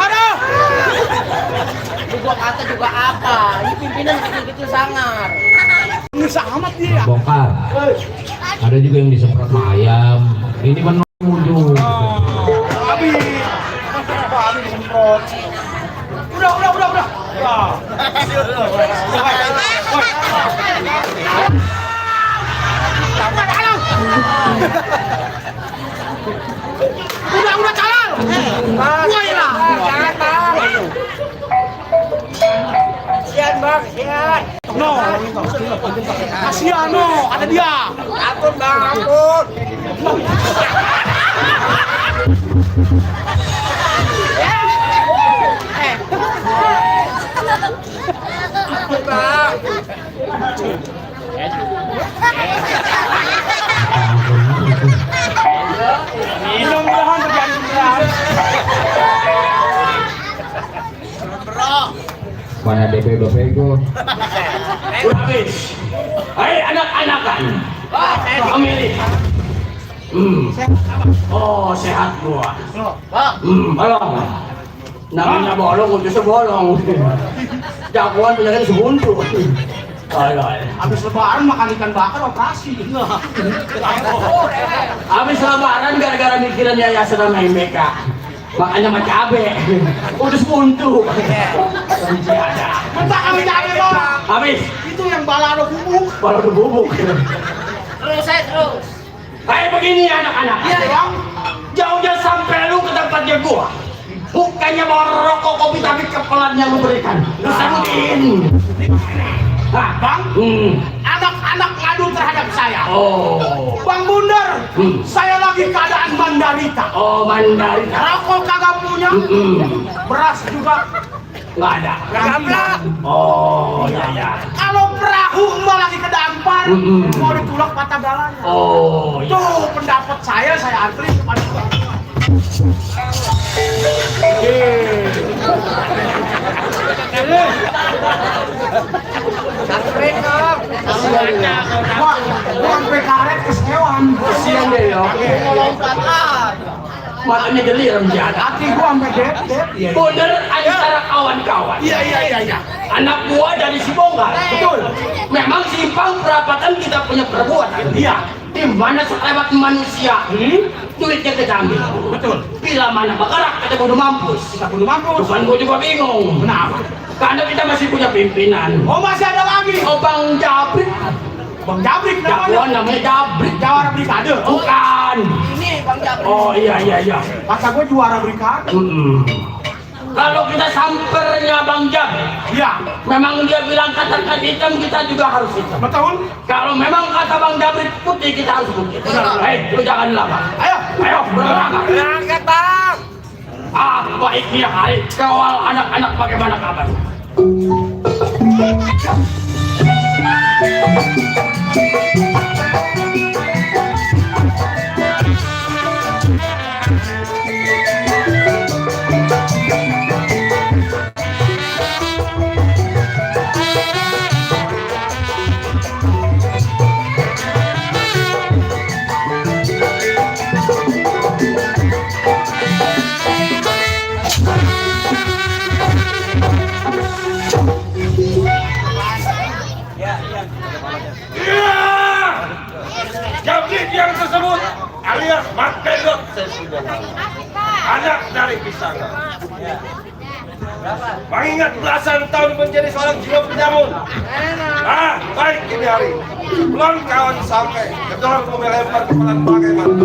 C: Aduh.
D: Lu gua kata juga apa? Ini pimpinan kecil-kecil sangar.
C: Bisa amat dia.
B: Bongkar. Ada juga yang disemprot sama ayam. Ini kan ujung.
C: Abi disemprot. Udah. Udah calal. Wailah.
E: Jangan bang. Sian bang, sian.
C: No. Kasihan no, ada dia.
E: Ampun bang, ampun.
C: Ya.
F: Mudah-mudahan terjadi beneran.
A: Mana DP udah pego.
D: Habis. Hai anak-anakan. Pemilik. Oh sehat gua. Bolong. Namanya bolong, udah sebolong. Jagoan penyakit sebuntu.
C: Habis lebaran makan ikan bakar operasi.
D: Habis lebaran gara-gara mikiran yayasan sama MBK. Makanya sama cabe. Udah sebuntu. Kunci ada.
C: Bentar kami cari bang.
D: Habis.
C: Itu yang balado bubuk.
D: Balado bubuk.
H: Terus saya terus.
D: Kayak begini anak-anak.
C: Iya bang.
D: Jauh-jauh sampai lu ke tempatnya gua. Bukannya bawa rokok kopi tapi kepelan yang lu berikan. Lu sebutin. Nah,
C: Bang, anak-anak ngadu terhadap saya.
D: Oh.
C: Bang Bundar, saya lagi keadaan Mandarita.
D: Oh, Mandarita.
C: Rokok kagak punya, beras juga
D: nggak ada.
C: gamplang.
D: Oh, ya.
C: Kalau perahu emak lagi ke dampar, mau ditulak patah galanya.
D: Oh, ya.
C: Tuh pendapat saya antri kepada Bang. Wah, sampai karet kesewan.
D: Kasihan deh ya. Matanya geli remjana.
C: Hati gua sampai det.
D: Bener antara kawan-kawan.
C: Iya.
D: Anak gua dari si Bongkar.
C: Betul.
D: Memang simpang perapatan kita punya perbuatan.
C: Iya.
D: Di mana selewat manusia, duitnya kita ambil.
C: Betul.
D: Bila mana bergerak kita kudu mampus.
C: Kita kudu mampus.
D: Tuhan gua juga bingung.
C: Kenapa?
D: Karena kita masih punya pimpinan.
C: Oh masih ada lagi.
D: Oh Bang Jabrik.
C: Bang Jabrik
D: Jagoan
C: namanya.
D: namanya Jabrik.
C: Jawara Brigade.
D: Bukan.
H: Ini Bang Jabrik.
D: Oh iya.
C: Masa gua juara Brigade.
D: Kalau kita sampernya Bang Jabrik,
C: Iya.
D: memang dia bilang katakan hitam, kita juga harus hitam.
C: Betul.
D: Kalau memang kata Bang Jabrik putih, kita harus putih. Hei, lu jangan lama. Ayo, berangkat.
E: Berangkat bang.
D: Baik dia hari kawal anak-anak bagaimana kabar?
F: Jabrik yang tersebut alias Makedot anak dari Pisanga. Mengingat belasan tahun menjadi seorang jiwa penyamun. Baik ini hari belum kawan sampai kedorong mau melempar kepala bagaimana.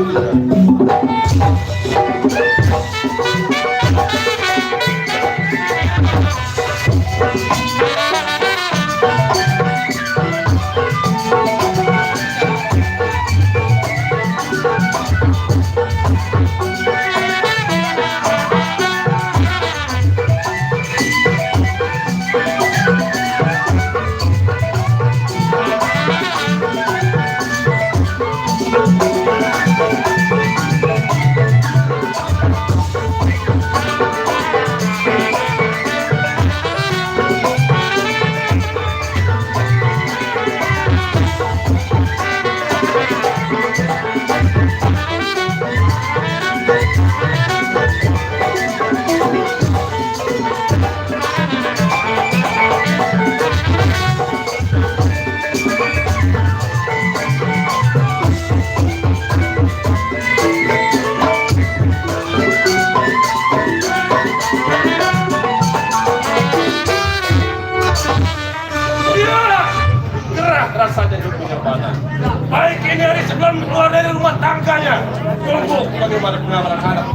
F: Rasanya hidupnya panas. Baik ini hari sebelum keluar dari rumah tangganya. Tunggu bagaimana pengamanan anak.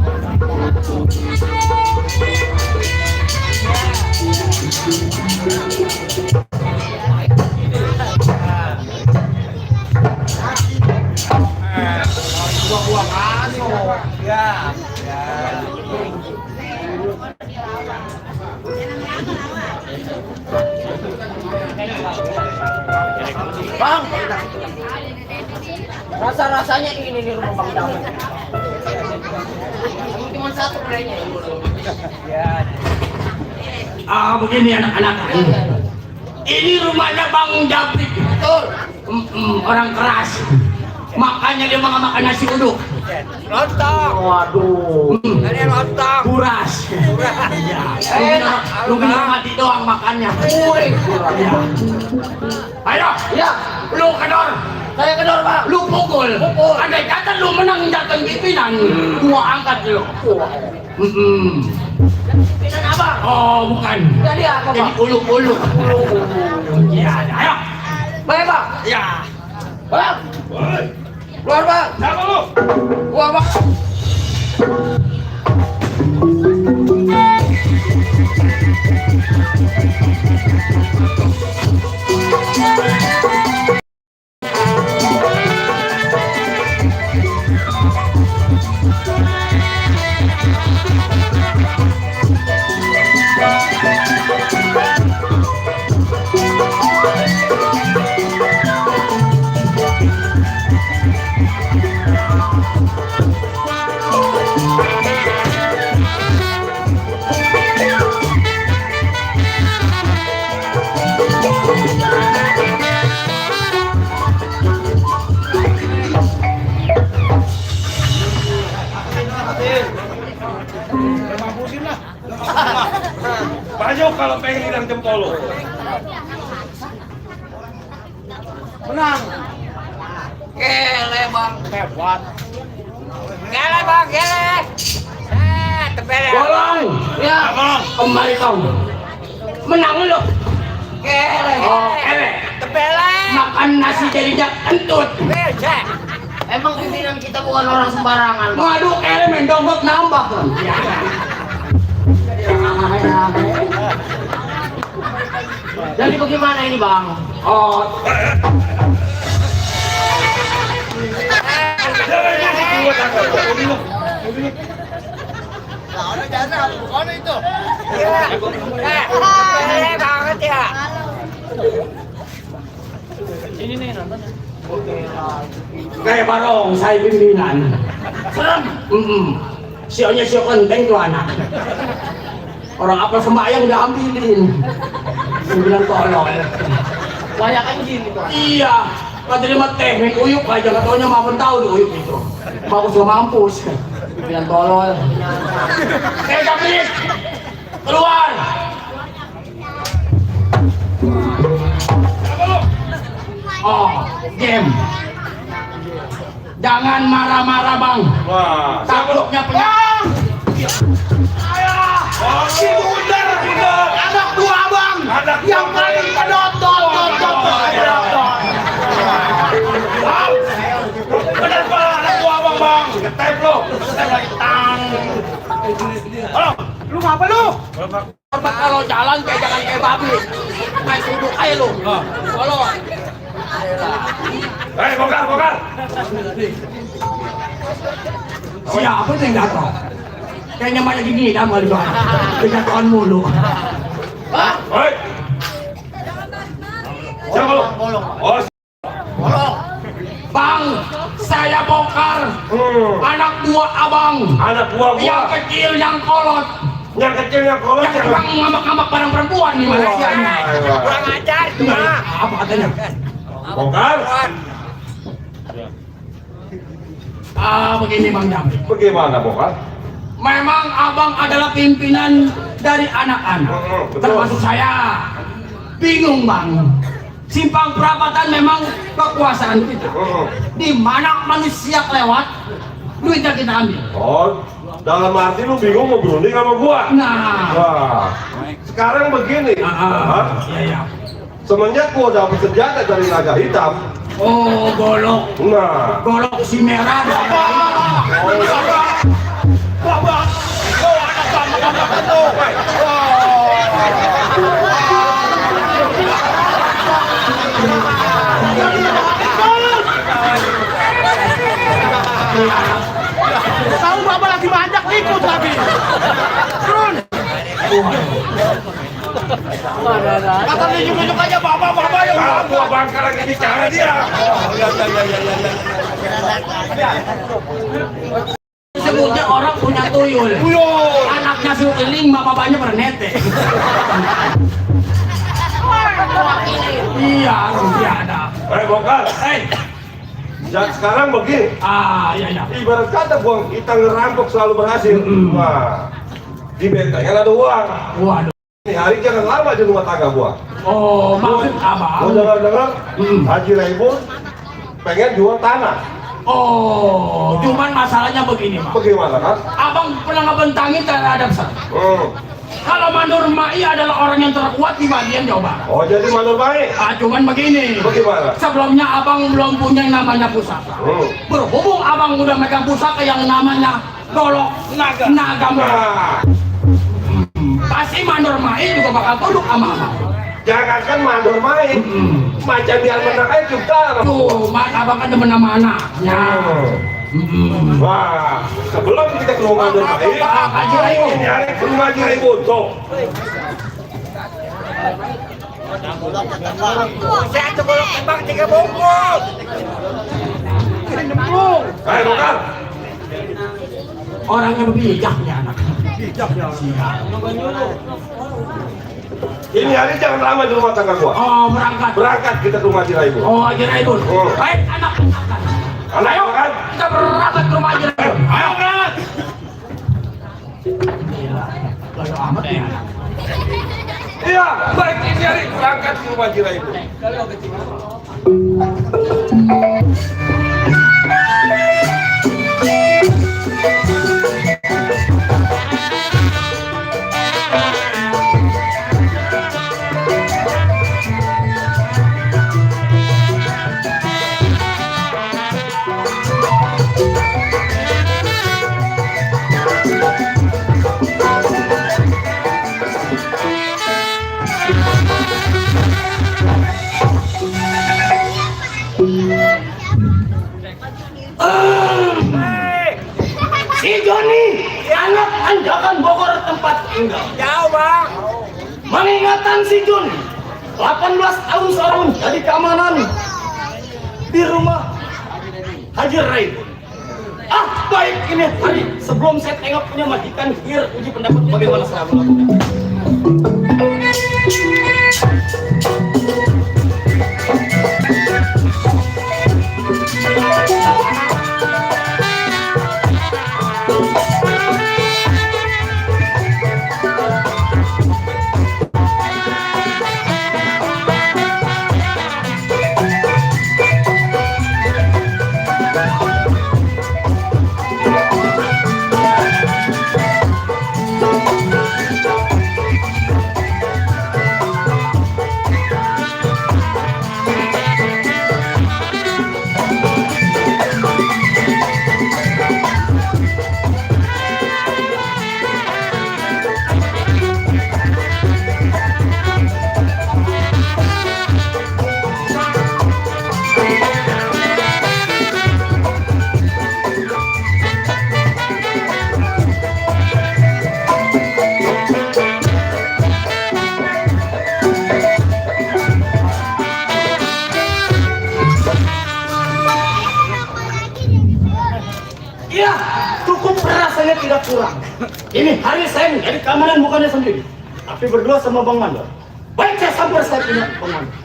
D: Bang, rasa-rasanya ini di rumah Bang Damai. Cuma satu kayaknya.
C: Begini anak-anak. Ini rumahnya Bang Jabrik.
D: Betul.
C: Orang keras. Makanya dia makan nasi uduk.
E: Lontong.
D: Waduh.
E: Ini lontong.
C: Buras. Iya. Lu bilang mati doang makannya. Iya. Ayo.
D: Ya,
C: Lu kedor.
D: saya kedor Bang.
C: Lu pukul. Andai kata lu menang jatuh pimpinan, gua angkat lu.
D: Pimpinan apa?
C: Oh, bukan.
D: Jadi apa
C: Jadi
D: Bang?
C: ulu-ulu. Iya, ayo.
D: Baik Bang.
C: Ya.
D: Bang. Keluar Bang.
C: Siapa lu?
D: Gua Bang.
G: Maju kalau pengen hilang jempol lo.
F: Menang.
D: Gele Bang.
F: Hebat.
E: Gele bang, gele. Tepele.
C: Bolong.
D: Ya.
C: Kembali kau. Menang lu.
D: Gele.
C: Oh, ele.
E: Tepele.
C: Makan nasi jadinya kentut.
E: Bece.
D: Emang pimpinan kita bukan orang sembarangan Bang.
C: Waduh, elemen dompet nambah. Ya.
D: Jadi bagaimana ini Bang?
C: Oh,
E: Tepele banget ya.
C: kayak barong saya pimpinan. Serem. Sionya sio kenteng tuh anak. Orang apa sembahyang udah ambilin. Bilang tolong.
D: Layak kan gini Bang.
C: Iya. Kata dia mah teknik uyuk aja, gak taunya mau tahu di uyuk itu. Bagus gak mampus.
D: Pimpinan tolol.
C: Jabrik, keluar. Oh, game. Jangan marah-marah bang.
G: Wah.
C: Takutnya penyakit.
G: Si Bundar.
F: Anak dua Bang.
G: Anak
F: Yang paling kedot.
G: Bener pak, anak gua bang. Ngetep lo. Ngetep lagi tang. Halo.
F: Lu ngapa lu?
C: Coba kalau jalan kayak jangan kayak babi. Main duduk aja lu. Kalau
G: Bongkar.
C: siapa tuh yang datang? Kayaknya banyak gini dah malu bang. Kejatuhan mulu.
D: Bang.
G: Hei. Siapa lo? Oh,
C: Bang, saya bongkar anak buah abang.
G: anak gua.
C: Yang kecil, yang kolot.
G: Yang kecil yang kolot.
C: Yang tukang ngambak-ngambak barang perempuan nih Malaysia nih.
E: Kurang ajar cuma.
C: Apa katanya?
G: Bongkar.
C: Begini Bang Jam.
G: Bagaimana bongkar?
C: Memang abang adalah pimpinan dari anak-anak.
G: Betul.
C: Termasuk saya. Bingung bang. Simpang perapatan memang kekuasaan kita. Di mana manusia lewat, duitnya kita ambil.
G: Oh, dalam arti lu bingung mau berunding sama gua?
C: Nah,
G: Wah, sekarang begini.
C: iya.
G: Semenjak gua dapat senjata dari naga hitam,
C: Oh, golok.
G: nah,
C: Golok si merah.
F: Tahu Bapak lagi banyak ikut lagi. Turun.
G: Kata tunjuk-tunjuk aja bapak yang gua bangka lagi bicara dia.
D: Sebutnya orang punya tuyul.
G: Tuyul.
D: Anaknya sukeling, bapaknya bernete. Iya, ada.
G: Bongkar. Dan sekarang begini.
D: Iya.
G: Ibarat kata kita ngerampok selalu berhasil. Wah, di bentengnya ada uang.
D: Waduh.
G: Ini hari jangan lama di rumah tangga gua.
D: Oh, maksud abang.
G: Gua dengar Haji Raibun pengen jual tanah.
D: Oh, cuman masalahnya begini, Mas.
G: Bagaimana kan?
D: Abang pernah ngebentangin terhadap saya. Kalau Mandur Mai adalah orang yang terkuat di bagian Jawa Barat.
G: Oh, jadi Mandur Mai.
D: Cuman begini.
G: Bagaimana?
D: Sebelumnya abang belum punya yang namanya pusaka. Berhubung abang udah megang pusaka yang namanya golok naga merah. Pasti Mandur Mai juga bakal tunduk sama abang.
G: Jangankan Mandur Mai, macam dia menang aja juga.
D: Tuh, Mas abang kan demen sama anaknya.
G: Wah, sebelum kita ke rumah Mandur Mai,
D: Haji Raibun.
G: ini hari ke rumah Haji Raibun tuh.
E: Saya tuh kalau kembang 3 bungkus.
G: Ayo, Bongkar.
D: Orangnya bijak ya anak.
G: Ini hari jangan lama di rumah tangga gua.
D: Oh, berangkat.
G: Berangkat kita ke rumah Haji Raibun.
D: Oh, Haji Raibun. Baik, anak.
G: Ayo kan?
D: Kita berangkat ke rumah Haji Raibun.
G: Ayo berangkat.
D: Gila, lalu amat ya anak.
G: Iya, baik ini hari berangkat ke rumah Haji Raibun.
D: Si Joni, anak anjakan Bogor tempat tinggal.
E: Jauh, Bang.
D: Mengingatkan si Joni, 18 tahun seorang jadi keamanan di rumah Haji Raibun. Baik ini hari sebelum saya tengok punya majikan biar uji pendapat bagaimana saya melakukan. Iya, cukup rasanya tidak kurang. Ini hari saya menjadi keamanan bukannya sendiri, tapi berdua sama Bang Mandor. Baik, saya sampai saya punya Bang Mandor.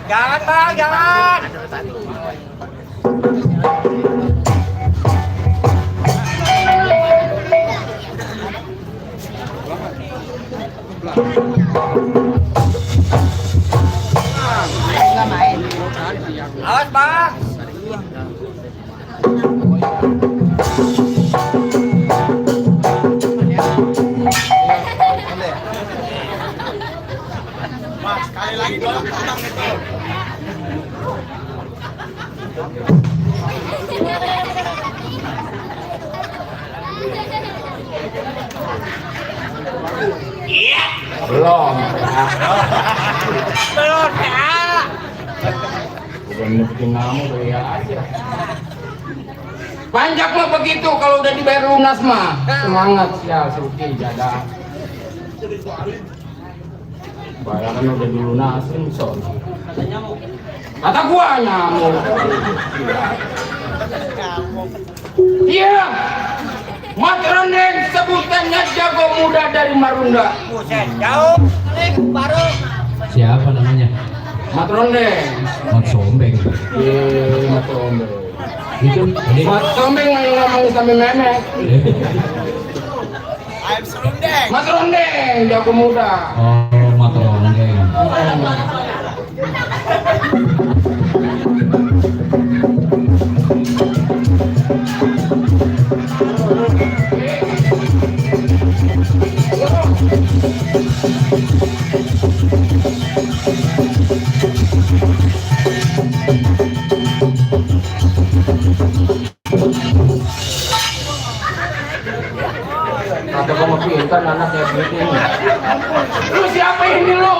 E: Jangan, Bang, jangan. Awas, Bang.
A: Belum.
E: Belum ya.
A: Bukan bikin kamu ya aja.
D: Panjak mah begitu kalau udah dibayar lunas mah.
A: Semangat ya Suki jaga. Bayaran udah dilunasin son.
D: Kata gua nyamuk. Iya. Mat Rendeng sebutannya jago muda dari Marunda.
E: Buset, jauh. Baru.
B: Siapa namanya?
D: Mat Rendeng.
B: Mat Sombeng.
A: Iya, Mas Rombe.
B: Itu ini
D: Mat Sombeng yang ngomongin sambil memek. Mat Rendeng jago muda.
B: oh Mat Sombeng.
A: Kata kamu pintar anak kayak gini.
D: Lu siapa ini lu?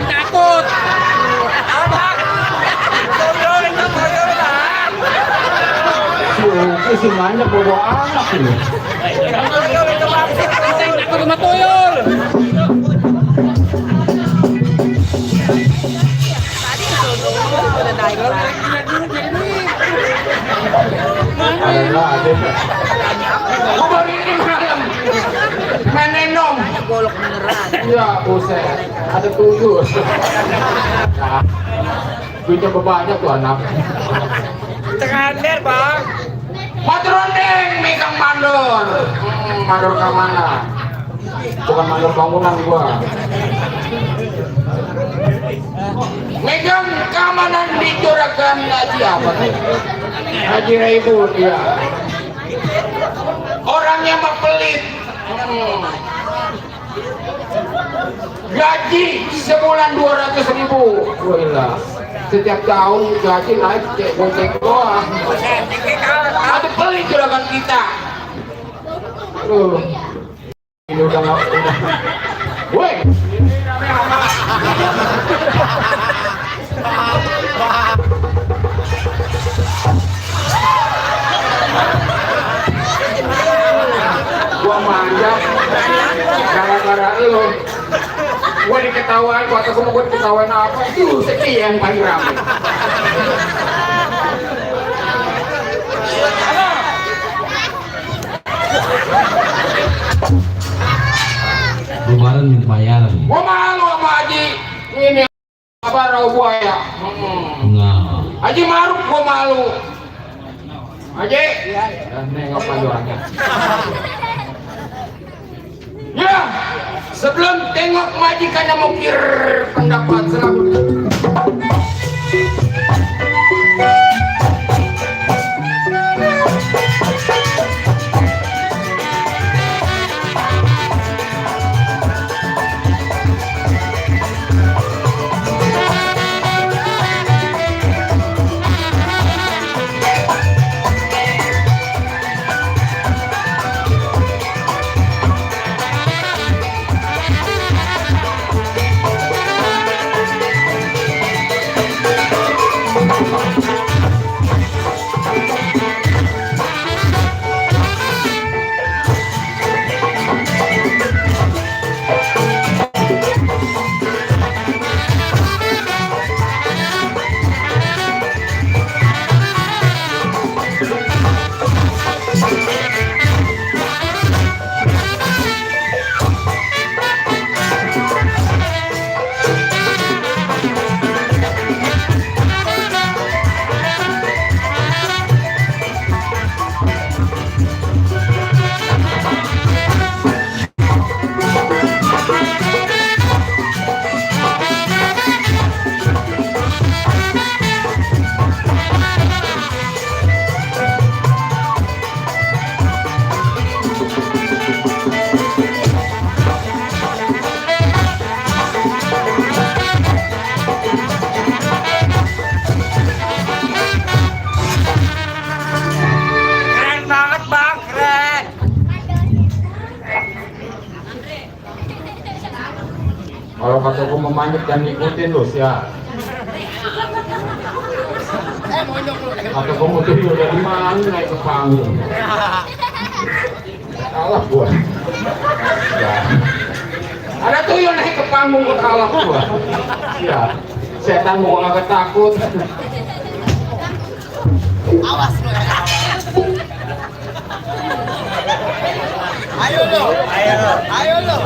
E: Takut. Abang. Toyorin dong, toyorin lah.
A: Suki semuanya bodoh anak ini.
E: Toyorin dong, Bang. Takut sama toyor.
A: Ada.
D: Gua baru ini malam. Main nenong.
E: Golok beneran.
A: Ya buset, ada 7. Nah, duitnya banyak tuh anak.
E: Tengah Bang.
D: Mat Rendeng megang mandor.
A: Mandor ke mana? Bukan mandor bangunan gua.
D: Megang keamanan di Juragan Haji apa tuh?
A: Haji Raibul ya.
D: Orangnya mah pelit. Gaji sebulan 200.000.
A: Wah, setiap tahun gaji naik gocek doang.
D: Ada pelit juragan kita.
A: Aduh, ini udah nggak udah. Woi, gua manja gara-gara lu. Gua diketawain, gua atau gua diketawain apa? Itu Seki yang paling ramai.
B: Kemarin minta bayaran.
D: Gua malu sama Haji. Ini apa rawa buaya.
B: Nah,
D: Haji Maruf gua malu. Haji.
A: Nengok panjuannya.
D: Ya, sebelum tengok majikannya mukir pendapat selanjutnya.
A: Kalau kataku memanjat dan ikutin lu ya. Atau kamu tuh dari mana naik ke panggung? Kalah gua. Ya. Ada tuyul naik ke panggung gua kalah gua. Ya. Setan gua nggak takut.
H: Awas lu. Ayo lo. Ayo lo.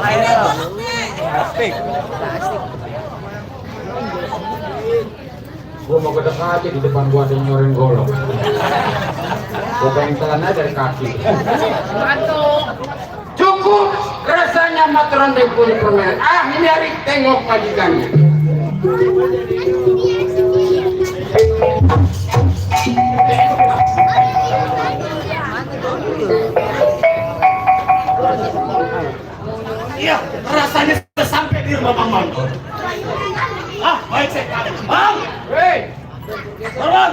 H: Asik.
A: Gua mau kedek aja di depan gua ada nyorin golok. Gua pengen telan aja dari kaki. Cukup rasanya maturan dari punya permainan. Ini hari tengok majikannya.
G: Iya, rasanya sudah sampai di rumah Bang Mandor. Ah, baik sekali. Bang!
A: Hei!
G: Bang!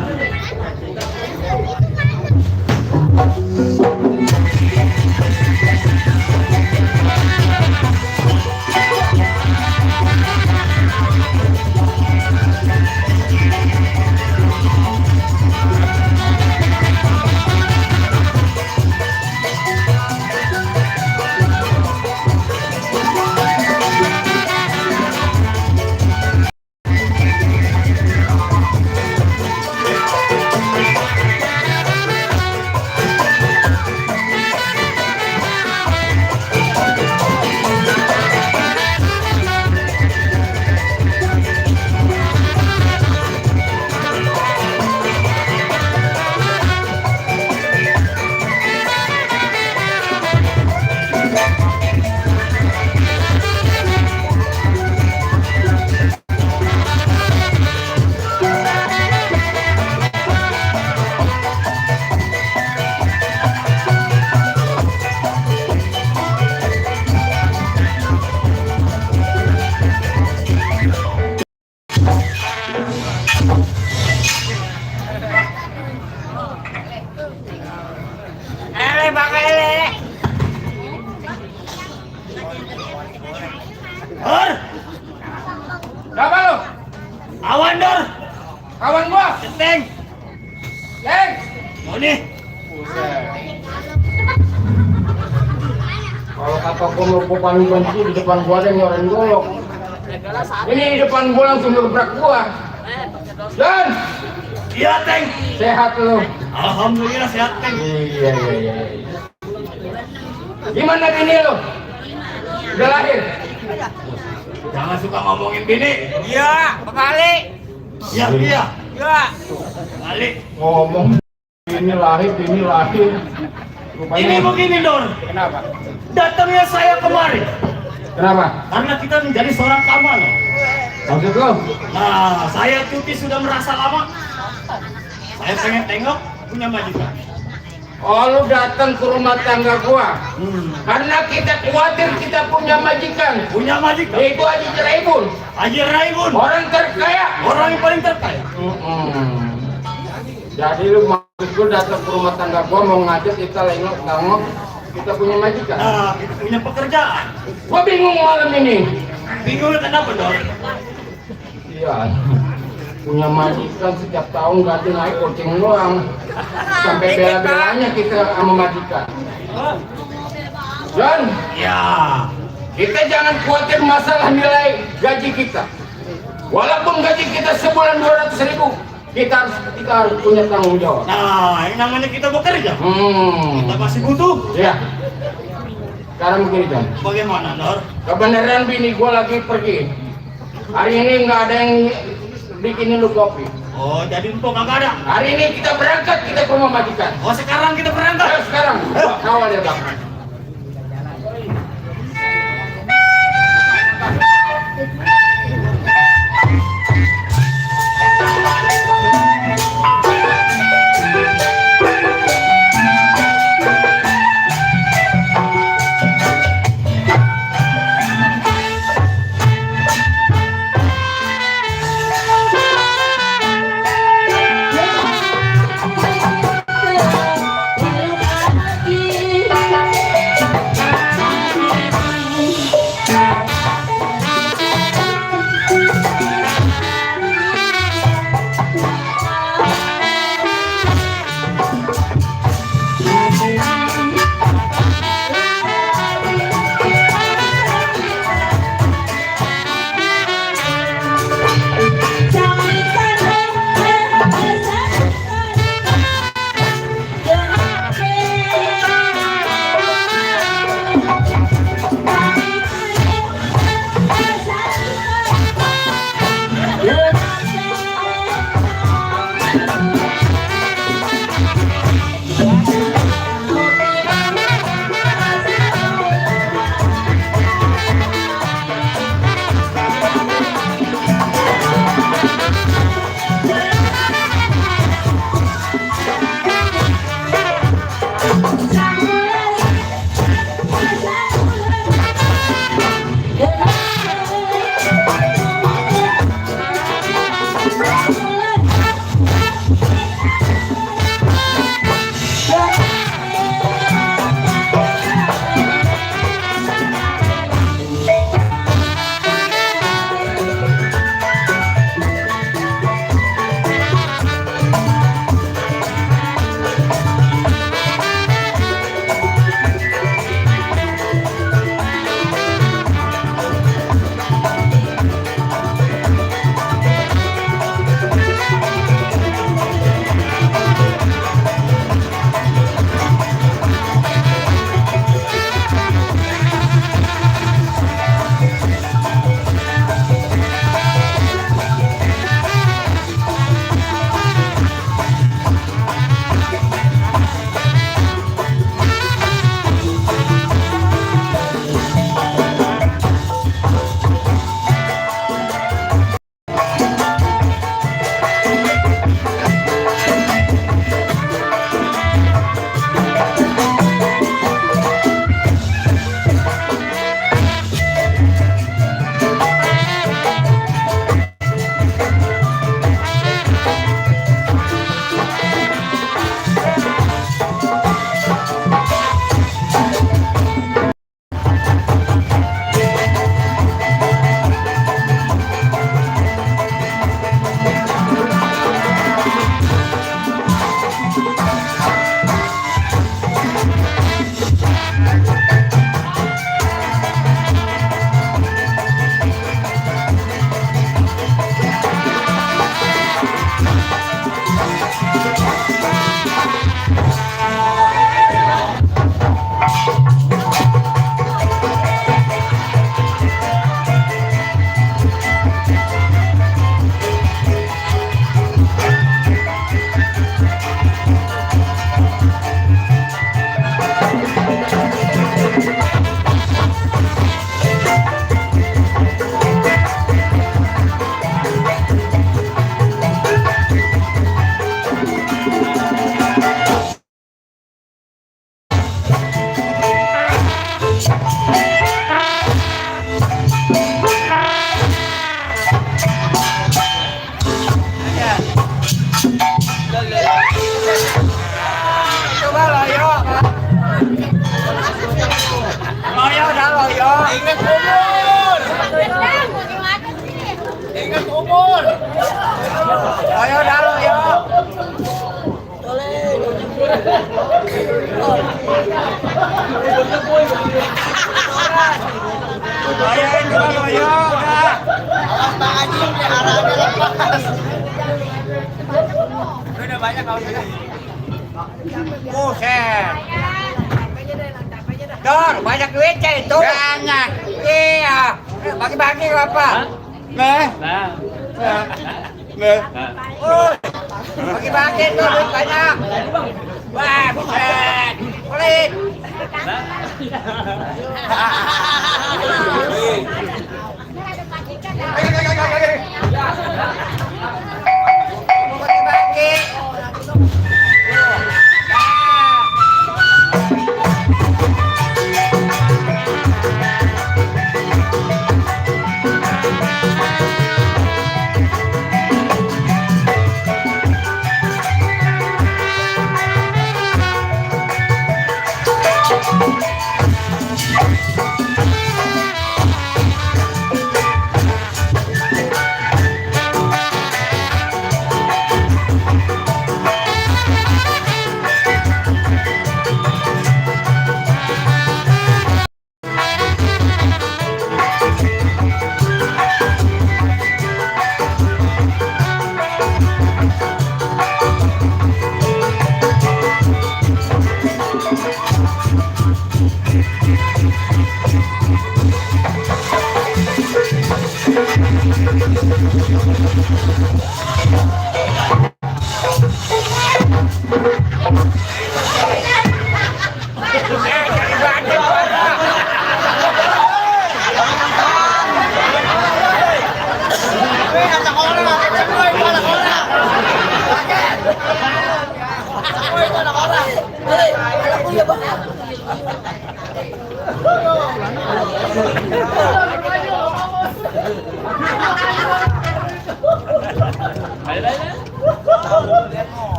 G: Dor!
A: Siapa lu?
G: Awan, Dor!
A: Kawan gua?
G: Genteng!
A: Leng!
G: Mau nih!
A: Kalau kata gua mau paling benci di depan gua ada nyorin golok. Ini di depan gua langsung gebrak gua. Dan
G: Iya, Teng!
A: sehat lu.
G: Alhamdulillah sehat, Teng!
A: Iya. Gimana bini lu? Udah lahir?
G: Jangan suka ngomongin bini!
E: Iya, kembali.
G: Iya!
E: Iya.
G: Balik!
A: Ngomong bini lahir. Rupanya-
G: Ini begini, Dor!
A: Kenapa?
G: Datangnya saya kemari
A: Kenapa?
G: karena kita menjadi seorang kamanah.
A: Maksud lu?
G: Nah, saya cuti sudah merasa lama. Saya pengen tengok punya majikan.
A: Oh, lu datang ke rumah tangga gua karena kita khawatir kita punya majikan.
G: Punya majikan.
A: Yaitu Haji Jeraibun,
G: Haji Raibun,
A: orang terkaya.
G: orang yang paling terkaya.
A: Jadi lu maksud gua datang ke rumah tangga gua mau ngajak kita tengok kita punya majikan.
G: Nah, kita punya pekerjaan.
A: Gua bingung malam ini.
G: Bingung kenapa, Dor?
A: Iya. Punya majikan setiap tahun ganti naik kucing doang. Sampai bela-belanya kita sama majikan. Dan
G: Ya,
A: kita jangan khawatir masalah nilai gaji kita. Walaupun gaji kita sebulan 200.000, kita harus punya tanggung jawab.
G: nah yang namanya kita bekerja. Kita masih butuh.
A: Ya. Sekarang begini John.
G: Bagaimana, Dor?
A: Kebenaran bini gua lagi pergi. Hari ini nggak ada yang bikinin lu kopi.
G: Oh, jadi empok nggak ada.
A: Hari ini kita berangkat kita ke rumah majikan.
G: Oh, sekarang kita berangkat.
A: Ayo sekarang, gua kawal dia bang.
I: Terima kasih.
E: Ayo dalu yo. Ayo dalu yo.
H: Awas Bang Haji, peliharaannya lepas.
E: Udah banyak kau ini. Buset. Dor, banyak duit itu. Banyak. Iya. Bagi-bagi apa? Nih. Nih. Bagi-bagi tuh duit banyak. Wah, buset. Pelit. Bagi-bagi.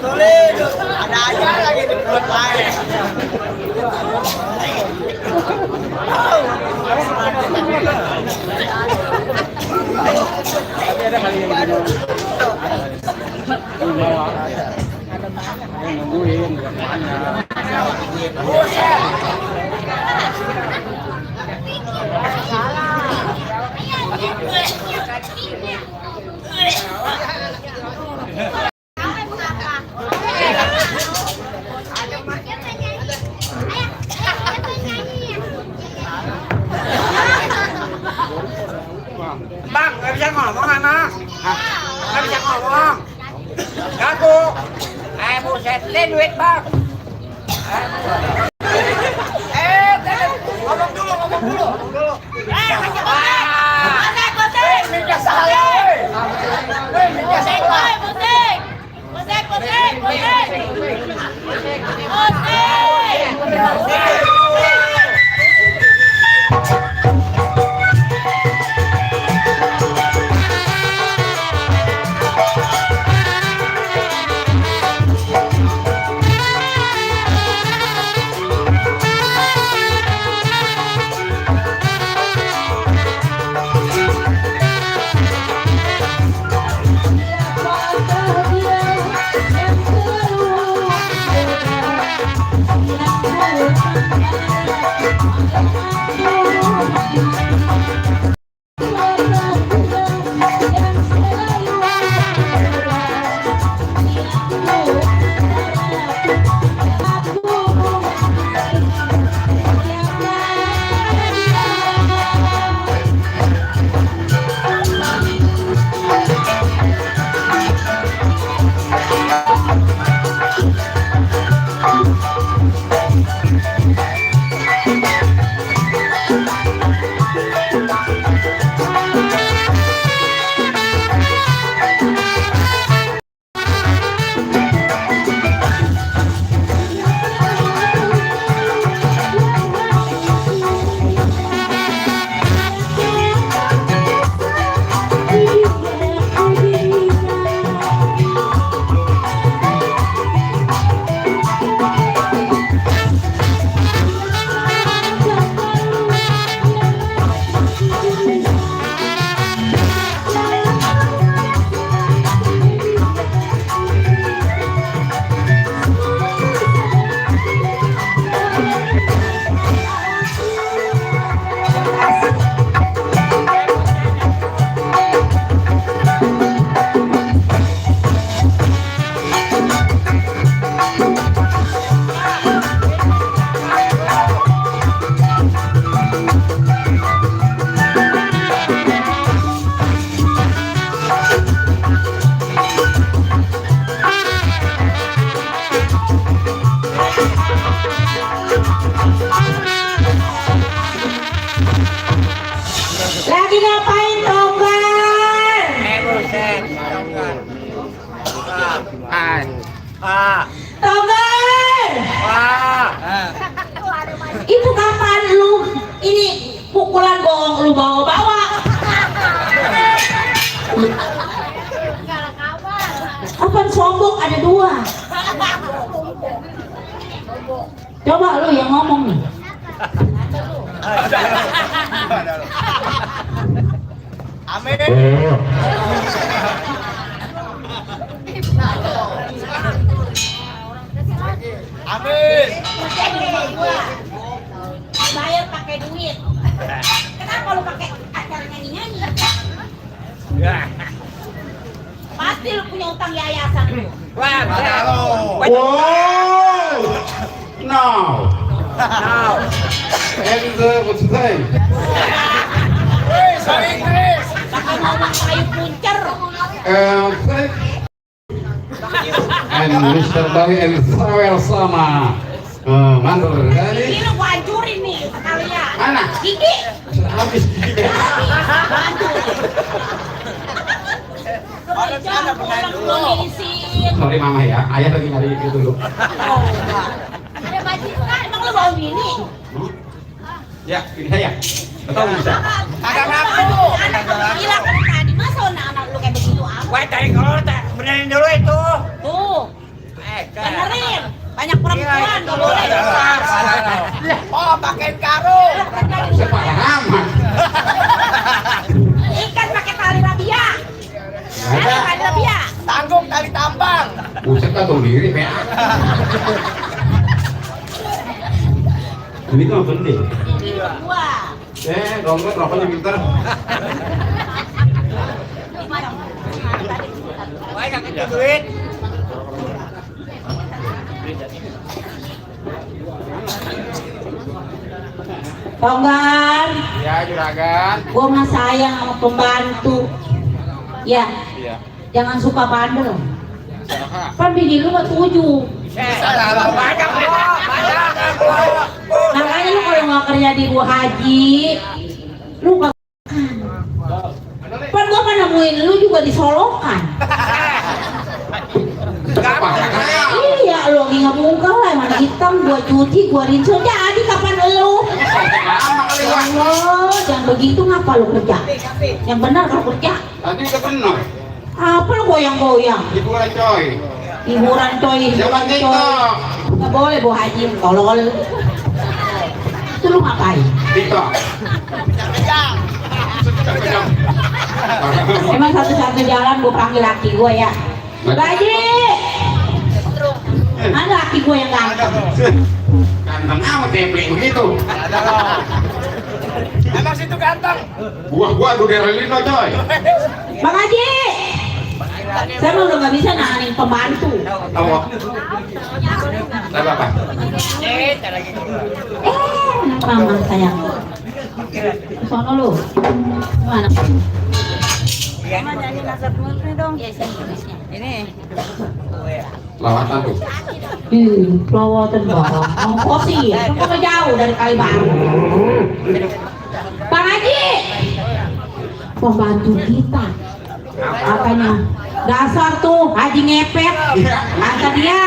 H: Toledo, ada aja lagi di buat lain.
E: Bang, nggak bisa ngomong anak. Nggak bisa ngomong. Ngaku. Buset, ini duit bang. Ngomong dulu. Minta saya. Minta
I: Lagi ngapain Togar?
E: buset.
I: Togar! Itu kapan lu ini pukulan bohong lu bawa-bawa? Apaan sombong ada dua? Coba lu yang ngomong nih.
H: Amin. Amin.
I: Bayar pakai duit. Kenapa lu pakai acara nyanyi-nyanyi? Pasti lu punya utang yayasan lu.
E: Wah,
A: Wow! Now, and what's the name?
I: Bakal ngomong kayu puncer.
A: And Mr. Bahi and Sawel sama Mandor
I: Ini
A: kali.
I: lu gua hancurin nih sekalian.
A: Mana?
I: Gigi.
A: Habis.
I: Hancur. pulang belum diisiin.
A: Sorry mama ya, ayah lagi nyari itu dulu.
I: Ada bajingan, emang lu bawa bini?
A: Ya, ini saya. Betul bisa.
I: Ada aku. Anak lu gila kan tadi, masa anak lu kayak begitu amat?
E: Wah, tadi kalau benerin dulu itu.
I: Tuh, benerin. Banyak perempuan, gak boleh.
H: Oh, pakai karung.
A: Separah amat.
I: Ikan pakai tali rabia. Ada tali rabia.
H: Tanggung tali tambang.
A: Buset kan tuh diri, Pak. Ini tuh penting.
I: Ini gua.
A: Dompet rokoknya pinter.
E: Wah, gak kecil duit.
I: Tonggan,
A: Ya, juragan.
I: gua mah sayang sama pembantu. Ya,
A: Iya.
I: jangan suka bandel. Kan bini lu mah 7.
E: Banyak,
I: Makanya lu kalau nggak kerja di gua haji, lu gak kan gua kan nemuin lu juga disolokan. Iya, lu lagi ngebuka lah, mana hitam gua cuci, gua rinso, jadi kapan lu? Allah, jangan begitu, ngapa lu kerja? Yang benar kalau kerja.
A: Tadi udah benar.
I: Apa lu goyang-goyang?
A: Hiburan coy.
I: Hiburan coy,
A: Jangan
I: hiburan coy.
A: TikTok.
I: Nggak boleh bawa haji, tolol. Itu lu ngapain?
A: TikTok.
I: Emang satu-satunya jalan gua panggil laki gua ya. Gaji. Ada laki gua yang ganteng.
A: Ganteng amat template begitu.
H: Emang situ ganteng.
A: Gua udah Relino coy.
I: Bang Haji, saya mah udah gak bisa nanganin pembantu.
A: Apa? Apa apa?
I: Ramah sayang. Sono lu. Mana? Mama nyanyi nasab mulutnya dong. Iya, ini.
A: Lawatan tuh.
I: Pelawatan bang. Ongkosi, kan jauh dari Kalibaru. Bang Haji, pembantu kita. Katanya dasar tuh haji ngepet. Kata dia.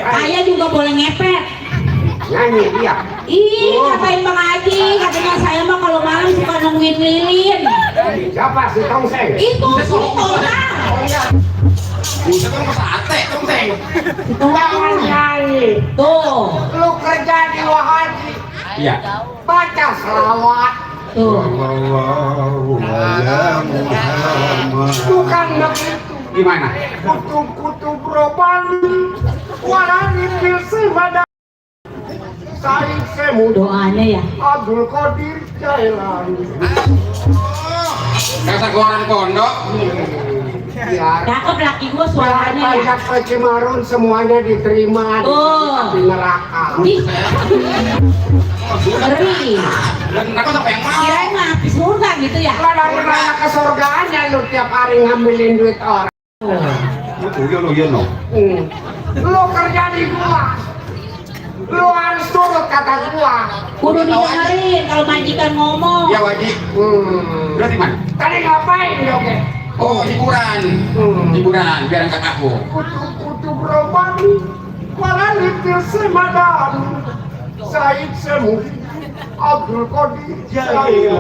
I: Saya juga boleh ngepet.
C: Nyanyi dia.
I: Ih, katain Bang Haji, katanya saya mah kalau malam suka nungguin lilin.
C: Siapa si Tongseng?
I: Itu si orang.
A: Buset kan sate tongseng.
C: Jangan nyanyi.
I: Tuh,
C: Lu kerja di Wahaji.
A: Iya.
C: Baca selawat.
I: tuh.
C: Bukan begitu.
A: Gimana?
C: Kutub-kutub robani. Warani pilsi pada. Said Semud.
I: Doanya ya.
C: Abdul Qadir Jailani.
A: Kasa koran pondok.
C: Biar
I: Cakep laki gua suaranya ya.
C: pajak Pacimarun semuanya diterima di neraka.
I: Ih, ngeri.
A: Dan kenapa sampai yang mau?
I: Kirain mah di surga gitu ya.
C: Lah dari mana ke surgaannya lu tiap hari ngambilin duit orang.
A: Iya no.
C: Lu kerja di gua. Lu harus turut kata gua.
I: Kudu didengerin kalau majikan ngomong.
A: Ya wajib. Berarti mana?
C: Tadi ngapain joget?
A: Oh, hiburan. Hiburan biar angkat aku.
C: Kutub-kutub robani. Warani pilsi madan. Said Semud. Abdul Qadir Jailani.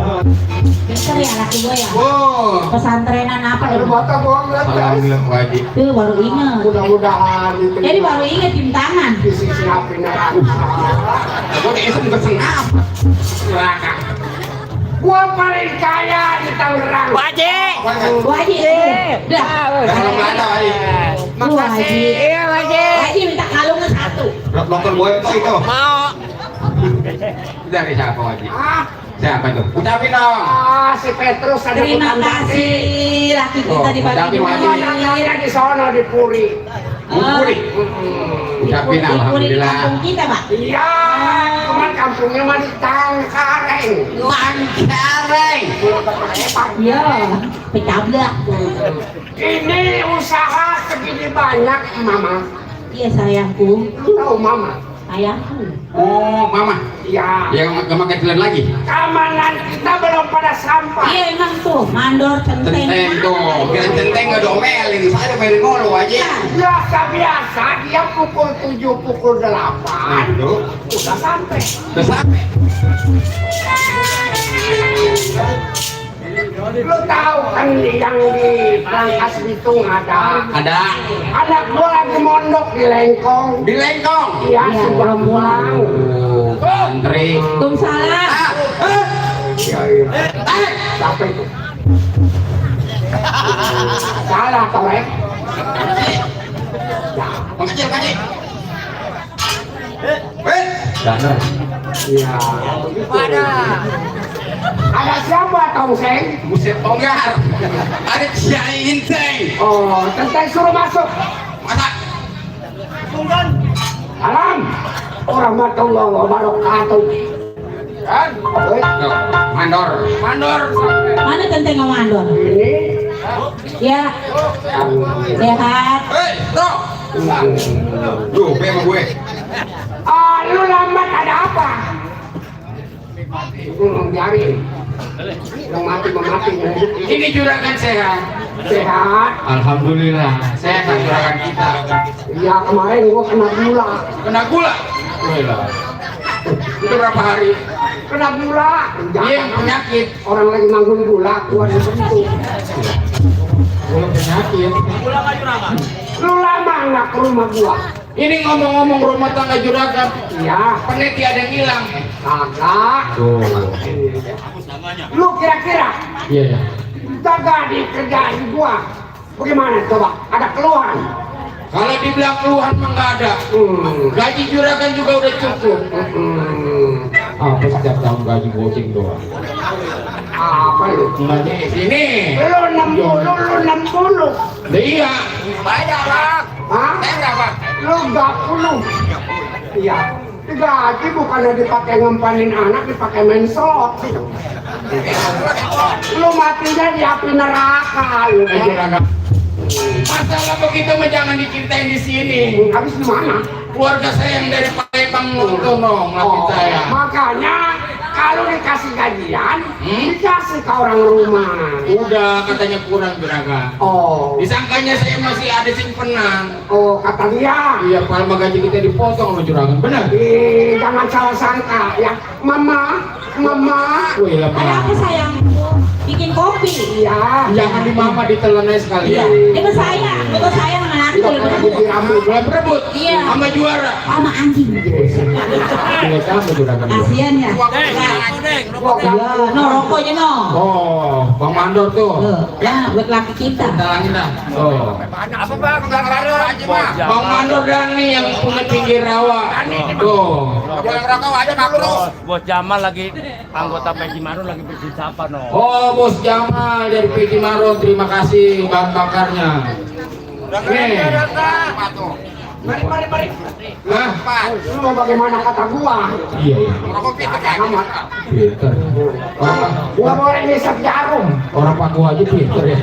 I: Pinter ya laki gua ya.
A: Oh.
I: Pesantrenan apa
C: Air
I: ya?
C: mata gua ngeliat
A: Salam
C: guys.
A: bilang wajib.
I: Tuh baru inget.
C: Mudah-mudahan itu
I: Jadi baru inget tim tangan.
C: di sisi api neraka.
A: Aku diisem kesengap. Neraka.
C: Gua paling kaya di Tangerang.
E: Wajib.
I: Wajib. Dah.
A: Kalau nggak ada wajib.
I: Wajib.
E: Iya, wajib.
I: Wajib minta kalungnya 1.
A: Dokter boy itu.
E: Mau.
A: Dari siapa wajib?
C: Ah,
A: Siapa itu? Ucapin dong.
C: si Petrus ada
I: Terima
C: hutang budi.
I: kasih laki kita
A: Oh,
I: dibagi
A: tapi
I: dua.
A: wajib.
C: Ada di sono di Puri.
A: Bukuri. Ucapin
I: Di
A: alhamdulillah.
I: kampung kita, Pak.
C: Iya, cuman kampungnya mah di Tangkareng.
A: Mangkareng.
I: Iya, pecablak.
C: Ini usaha segini banyak, Mama.
I: Iya sayangku,
C: Lu tahu Mama?
I: sayangku.
A: Oh, mama.
C: Iya.
A: Yang nggak pakai telan lagi.
C: Keamanan kita belum pada sampai.
I: Iya emang tuh, mandor centeng.
A: Centeng tuh, kira centeng ngedomelin, saya main ngolo aja.
C: Biasa dia pukul 7, pukul 8
A: Aduh,
C: udah sampai.
A: udah sampai.
C: Lu tahu kan yang di Rangkas Bitung ada anak gua lagi mondok di Lengkong.
A: Di Lengkong.
C: Iya, sudah pulang.
A: Antri.
I: Salah.
C: Siapa itu? Salah toh,
A: Pengecil.
C: Iya. Ada siapa Tongseng?
A: Buset Tonggar. Ada Kiai Inteng.
C: Oh, Tenteng suruh masuk.
A: Masa?
C: Salam. Warahmatullahi wabarakatuh. Kan?
A: Tuh, mandor.
I: Mana centeng sama mandor?
C: Ini
I: Ya, sehat.
A: Hei, bro. Duh, sama gue.
C: lu lambat ada apa? Biarin. Yang mati.
A: Ini juragan sehat.
C: Sehat.
A: Alhamdulillah, sehat juragan kita.
C: Iya, kemarin gua kena gula.
A: Kena gula. Itu berapa hari?
C: Kena gula.
A: Iya, penyakit.
C: Orang lagi nanggung gula, gua di situ.
A: Gula penyakit.
C: Lu lama nggak ke rumah gua?
A: Ini ngomong-ngomong rumah tangga juragan.
C: Iya.
A: Peneti ada yang hilang.
C: Kagak.
A: Tuh.
C: Lu kira-kira
A: Iya.
C: jaga di kerjaan gua bagaimana coba? Ada keluhan?
A: Kalau dibilang keluhan mah nggak ada. Gaji juragan juga udah cukup. Apa setiap tahun gaji goceng doang?
C: Apa lu?
A: Gaji sini.
C: Lu 60.
A: Iya.
E: Banyak bang.
C: Hah?
E: Berapa?
C: Lu 30. Iya. Gaji bukannya dipakai ngempanin anak, dipakai main slot. Lu matinya di api neraka lu.
A: Juragan. Masalah begitu mah jangan diceritain di sini.
C: Habis di mana?
A: Keluarga saya yang dari Palembang tolong laki saya.
C: Makanya kalau dikasih gajian, dikasih ke orang rumah.
A: Udah katanya kurang juragan.
C: Oh.
A: Disangkanya saya masih ada simpenan.
C: Oh, kata dia.
A: Iya, kalau gaji kita dipotong sama juragan. Benar?
C: Jangan salah sangka ya. Mama.
A: Wih, lah,
I: Ada apa sayang? Bikin kopi.
C: Iya.
A: jangan di mama ditelan aja sekalian.
I: Itu saya sama nanti
C: Kalau
I: berebut.
C: rambut.
A: Mulai berebut
I: Iya.
A: sama juara.
I: Sama anjing.
A: Pilih kamu juragan.
I: Kasian ya. Iya, no rokoknya no.
A: Oh, Bang Mandor tuh.
I: Ya, buat laki kita.
A: Talangin dah. Oh.
E: Apa bang? Bang Rado aja bang.
A: Bang Mandor Dani yang punya pinggir rawa. Tuh.
E: Boleh ngerokok aja makro.
F: Bos Jamal lagi anggota Pegi Maru lagi bersih sapa no.
A: Oh, Bos Jamal dari PT Maron, terima kasih bahan bakarnya. Nih.
C: Mari.
A: Hah?
C: Lu mau bagaimana kata gua?
A: Iya.
E: Rokok pintar kan?
C: Amat.
A: Pinter.
C: Gua boleh ngisap jarum.
A: Orang Paku aja pinter ya.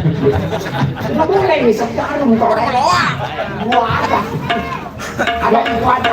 C: Gua boleh ngisap jarum korek. Gua ada. Ada yang gua ada.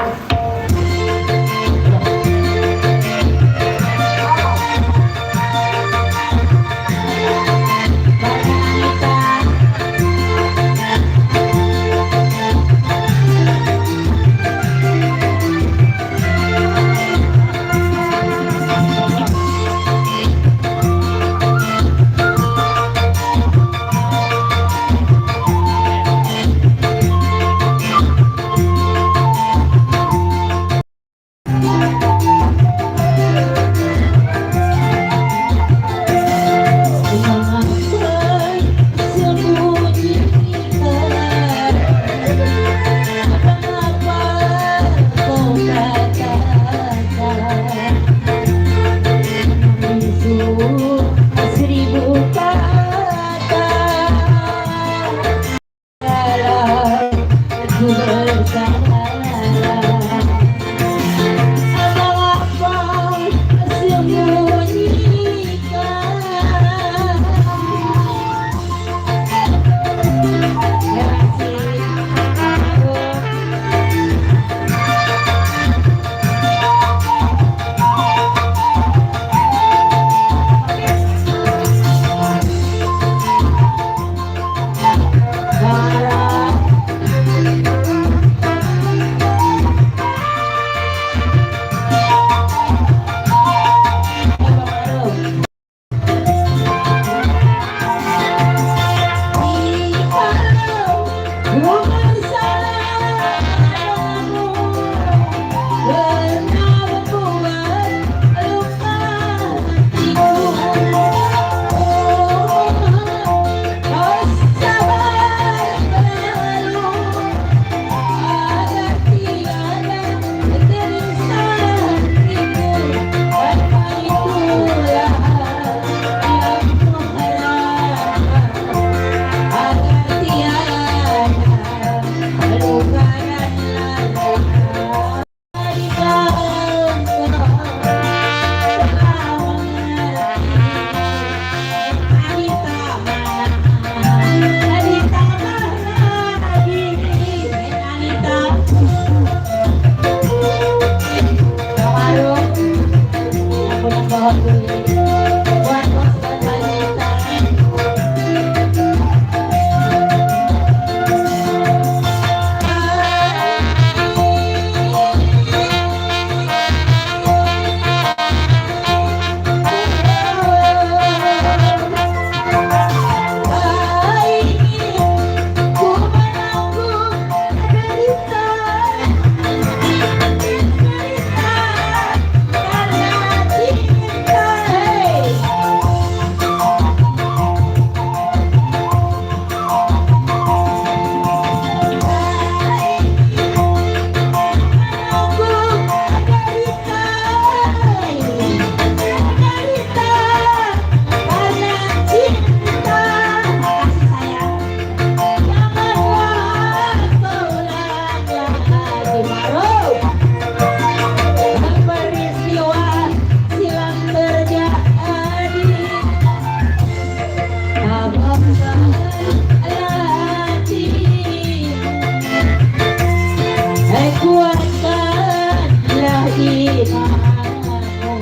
I: Kuatkanlah imanmu,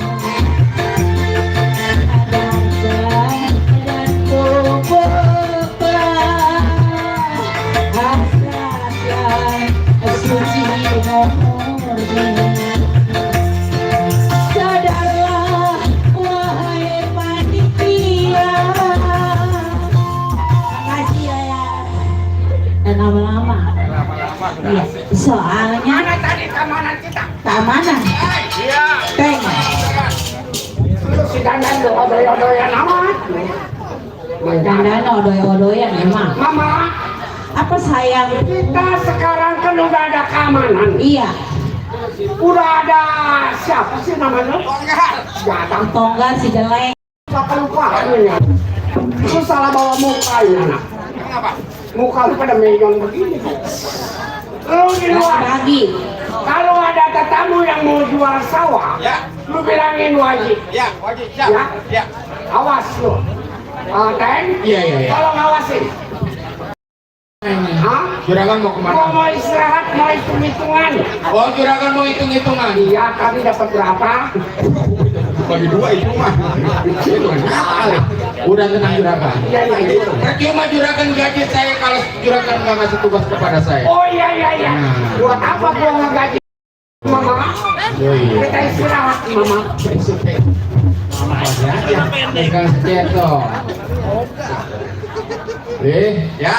I: sadarkan dan kukuhkan hasrat yang suci murni. Sadarlah wahai panitia. Makasih ya. Dan lama-lama. Iya, soalnya
E: Mana tadi keamanan kita?
I: keamanan.
E: Iya.
I: Teng.
C: Si Dandan tuh odoy-odoyan amat.
I: Dandan odoy-odoyan emang.
C: Mama,
I: Apa sayang?
C: kita sekarang kan udah ada keamanan.
I: Iya,
C: Udah ada siapa sih namanya? Datang
I: tonggar si jelek.
C: siapa lupa ini. Lu salah bawa muka ini anak.
E: Kenapa?
C: Muka lu pada megang begini. Lu di luar.
I: Bagi.
C: Kalau ada tetamu yang mau jual sawah,
E: Ya.
C: lu bilangin wajib.
E: Ya, wajib. Siap.
C: Ya.
E: Ya.
C: Awas lu. Teng?
A: Iya, iya, iya.
C: Tolong awasin. Hah?
A: Juragan mau
C: Gua
A: kemana?
C: mau istirahat, mau hitung-hitungan.
A: Oh, juragan mau hitung-hitungan.
C: Iya, kami dapat berapa?
A: Bagi dua itu mah. Udah tenang juragan.
C: Iya, iya, iya.
A: Percuma juragan gaji saya kalau juragan nggak ngasih tugas kepada saya.
C: Oh iya, iya, iya.
A: Nah.
C: Buat apa gua ngegaji Mama? Kita istirahat, Mama.
A: Pegang cetok. Ya.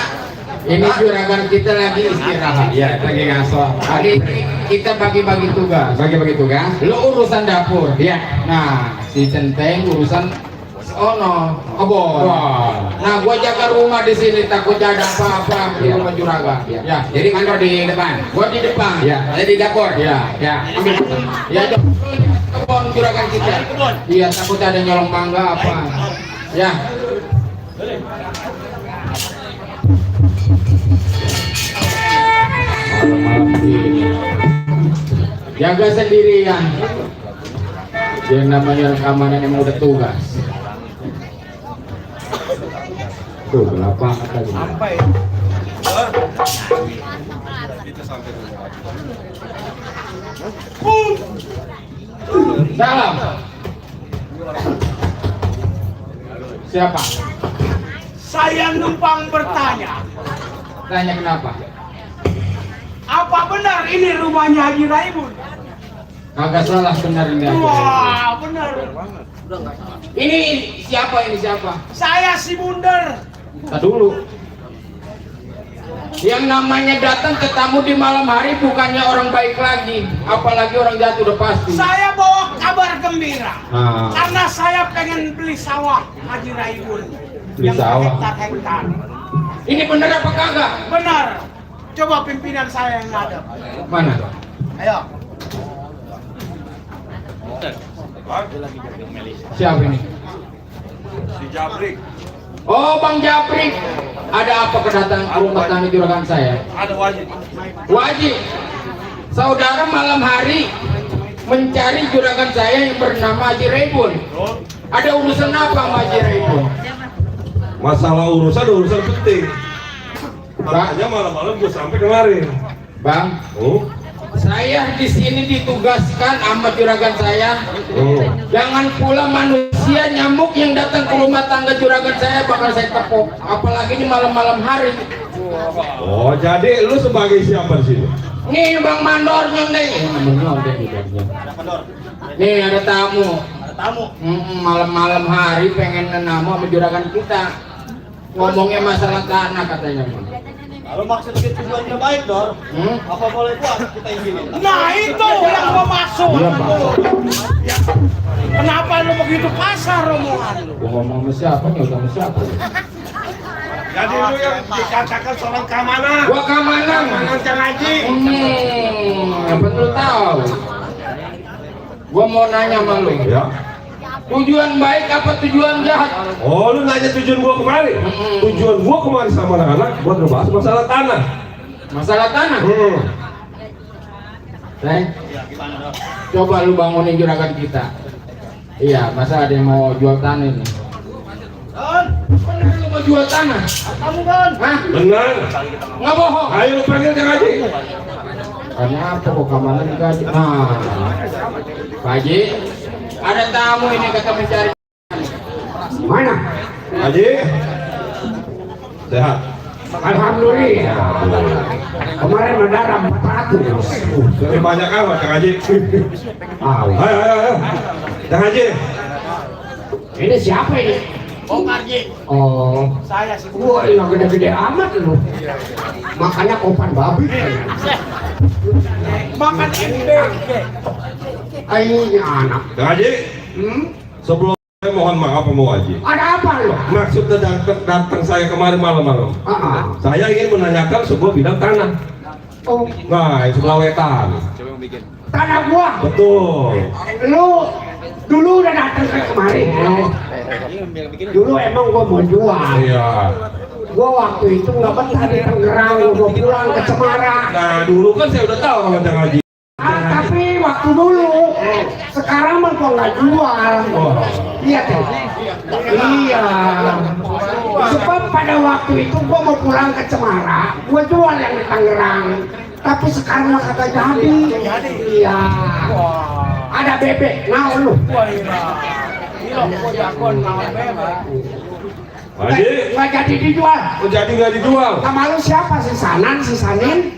A: Ini juragan kita lagi istirahat. Ya, lagi ngaso. Tadi kita bagi-bagi tugas. Bagi-bagi tugas. Lo urusan dapur. Ya. Nah, si Centeng urusan ono kebon. Nah, gua jaga rumah di sini takut ada apa-apa di rumah juragan. Ya. Jadi kantor di depan. Gua di depan. Ya. Saya di dapur. Ya. Ya. Ya. Kebon juragan kita. Iya, takut ada nyolong mangga apa. Ya. Malam-malam ini jaga sendirian. Yang namanya keamanan yang udah tugas. Tuh berapa tadi?
F: Sampai.
A: Salam. Siapa?
F: Saya numpang bertanya,
A: Tanya kenapa?
F: apa benar ini rumahnya Haji Raibun?
A: Kagak salah benar ini aja.
F: Wah, benar.
A: Ini siapa? Ini siapa?
F: Saya si Bunder.
A: Kita dulu. Yang namanya datang ke tamu di malam hari bukannya orang baik lagi, apalagi orang jahat udah pasti.
F: Saya bawa kabar gembira.
A: Nah.
F: Karena saya pengen beli sawah Haji Raibun.
A: Beli
F: yang
A: sawah.
F: hektar-hektar.
A: Ini bener apa kagak?
F: Benar. Coba pimpinan saya yang ada.
A: Mana?
F: Ayo.
A: Siapa ini?
G: Si Jabrik.
A: Oh, Bang Japrik. Ada apa kedatangan ke rumah tani juragan saya?
G: Ada wajib.
A: Wajib. Saudara malam hari mencari juragan saya yang bernama Haji Raibun. Ada urusan apa sama Haji Raibun?
G: Masalah urusan penting. Makanya malam-malam gue sampai kemarin.
A: Bang,
G: Oh.
A: saya di sini ditugaskan sama juragan saya.
G: Oh.
A: Jangan pula manusia nyamuk yang datang ke rumah tangga juragan saya bakal saya tepuk. Apalagi di malam-malam hari.
G: Oh, jadi lu sebagai siapa di sini?
A: Nih Bang Mandornya nih. Nih ada tamu. Malam-malam hari pengen nenamu sama juragan kita. Ngomongnya masalah tanah katanya.
H: Kalau maksud kita tujuannya baik, Dor. Apa boleh buat kita izinin?
F: Nah itu yang mau masuk.
A: Iya, Pak.
F: Ya. Kenapa lu begitu kasar omongan lu?
A: Gua ngomong sama siapa nih? Udah sama siapa?
G: Jadi lu yang dikatakan seorang keamanan.
A: Gua keamanan.
G: Keamanan Kang Haji.
A: Apa lu tahu? Gua mau nanya sama lu.
G: Ya.
A: Tujuan baik apa tujuan jahat?
G: Oh, lu nanya tujuan gua kemari? Tujuan gua kemari sama anak-anak buat ngebahas masalah tanah.
A: Masalah tanah. Neng, coba lu bangunin juragan kita. Iya, masa ada yang mau jual tanah ini? Bener lu mau jual tanah.
C: Kamu kan?
A: Hah?
G: Benar.
A: Nggak bohong.
G: Ayo lu panggil Kang Haji.
A: Kenapa kok kamalan gaji? Nah, Pak Haji, ada tamu ini kata mencari. Mana?
G: Haji. Sehat.
A: Alhamdulillah. Kemarin mendarat 400.
G: Lebih banyak apa Kang Haji? Ayo, ayo. Kang Haji.
A: Ini siapa ini?
E: Bong Karji.
A: Oh,
F: Saya sih.
A: wah yang gede-gede amat lu. Makanya kopan babi.
F: Makan MB.
A: Ini anak.
G: Kang Haji. Sebelum saya mohon maaf sama Haji.
A: Ada apa lu?
G: Maksudnya datang saya kemarin malam-malam. Saya ingin menanyakan sebuah bidang tanah.
A: Oh,
G: Nah, itu sebelah wetan.
A: tanah gua.
G: Betul.
A: Lu dulu udah datang ke kemarin. Dulu emang gua mau jual.
G: Iya.
A: Gua waktu itu nggak betah di Tangerang, gua pulang ke Cemara.
G: Nah, dulu kan saya udah tahu sama Kang Haji.
A: Tapi waktu dulu, sekarang mah gua nggak jual. Iya teh. Iya. Sebab pada waktu itu gua mau pulang ke Cemara, gua jual yang di Tangerang. Tapi sekarang mah kagak jadi. Iya. Ada bebek, nah lu.
G: Haji,
A: Nggak jadi dijual.
G: oh, jadi nggak dijual.
A: Nama lu siapa? Si Sanan, si Sanin?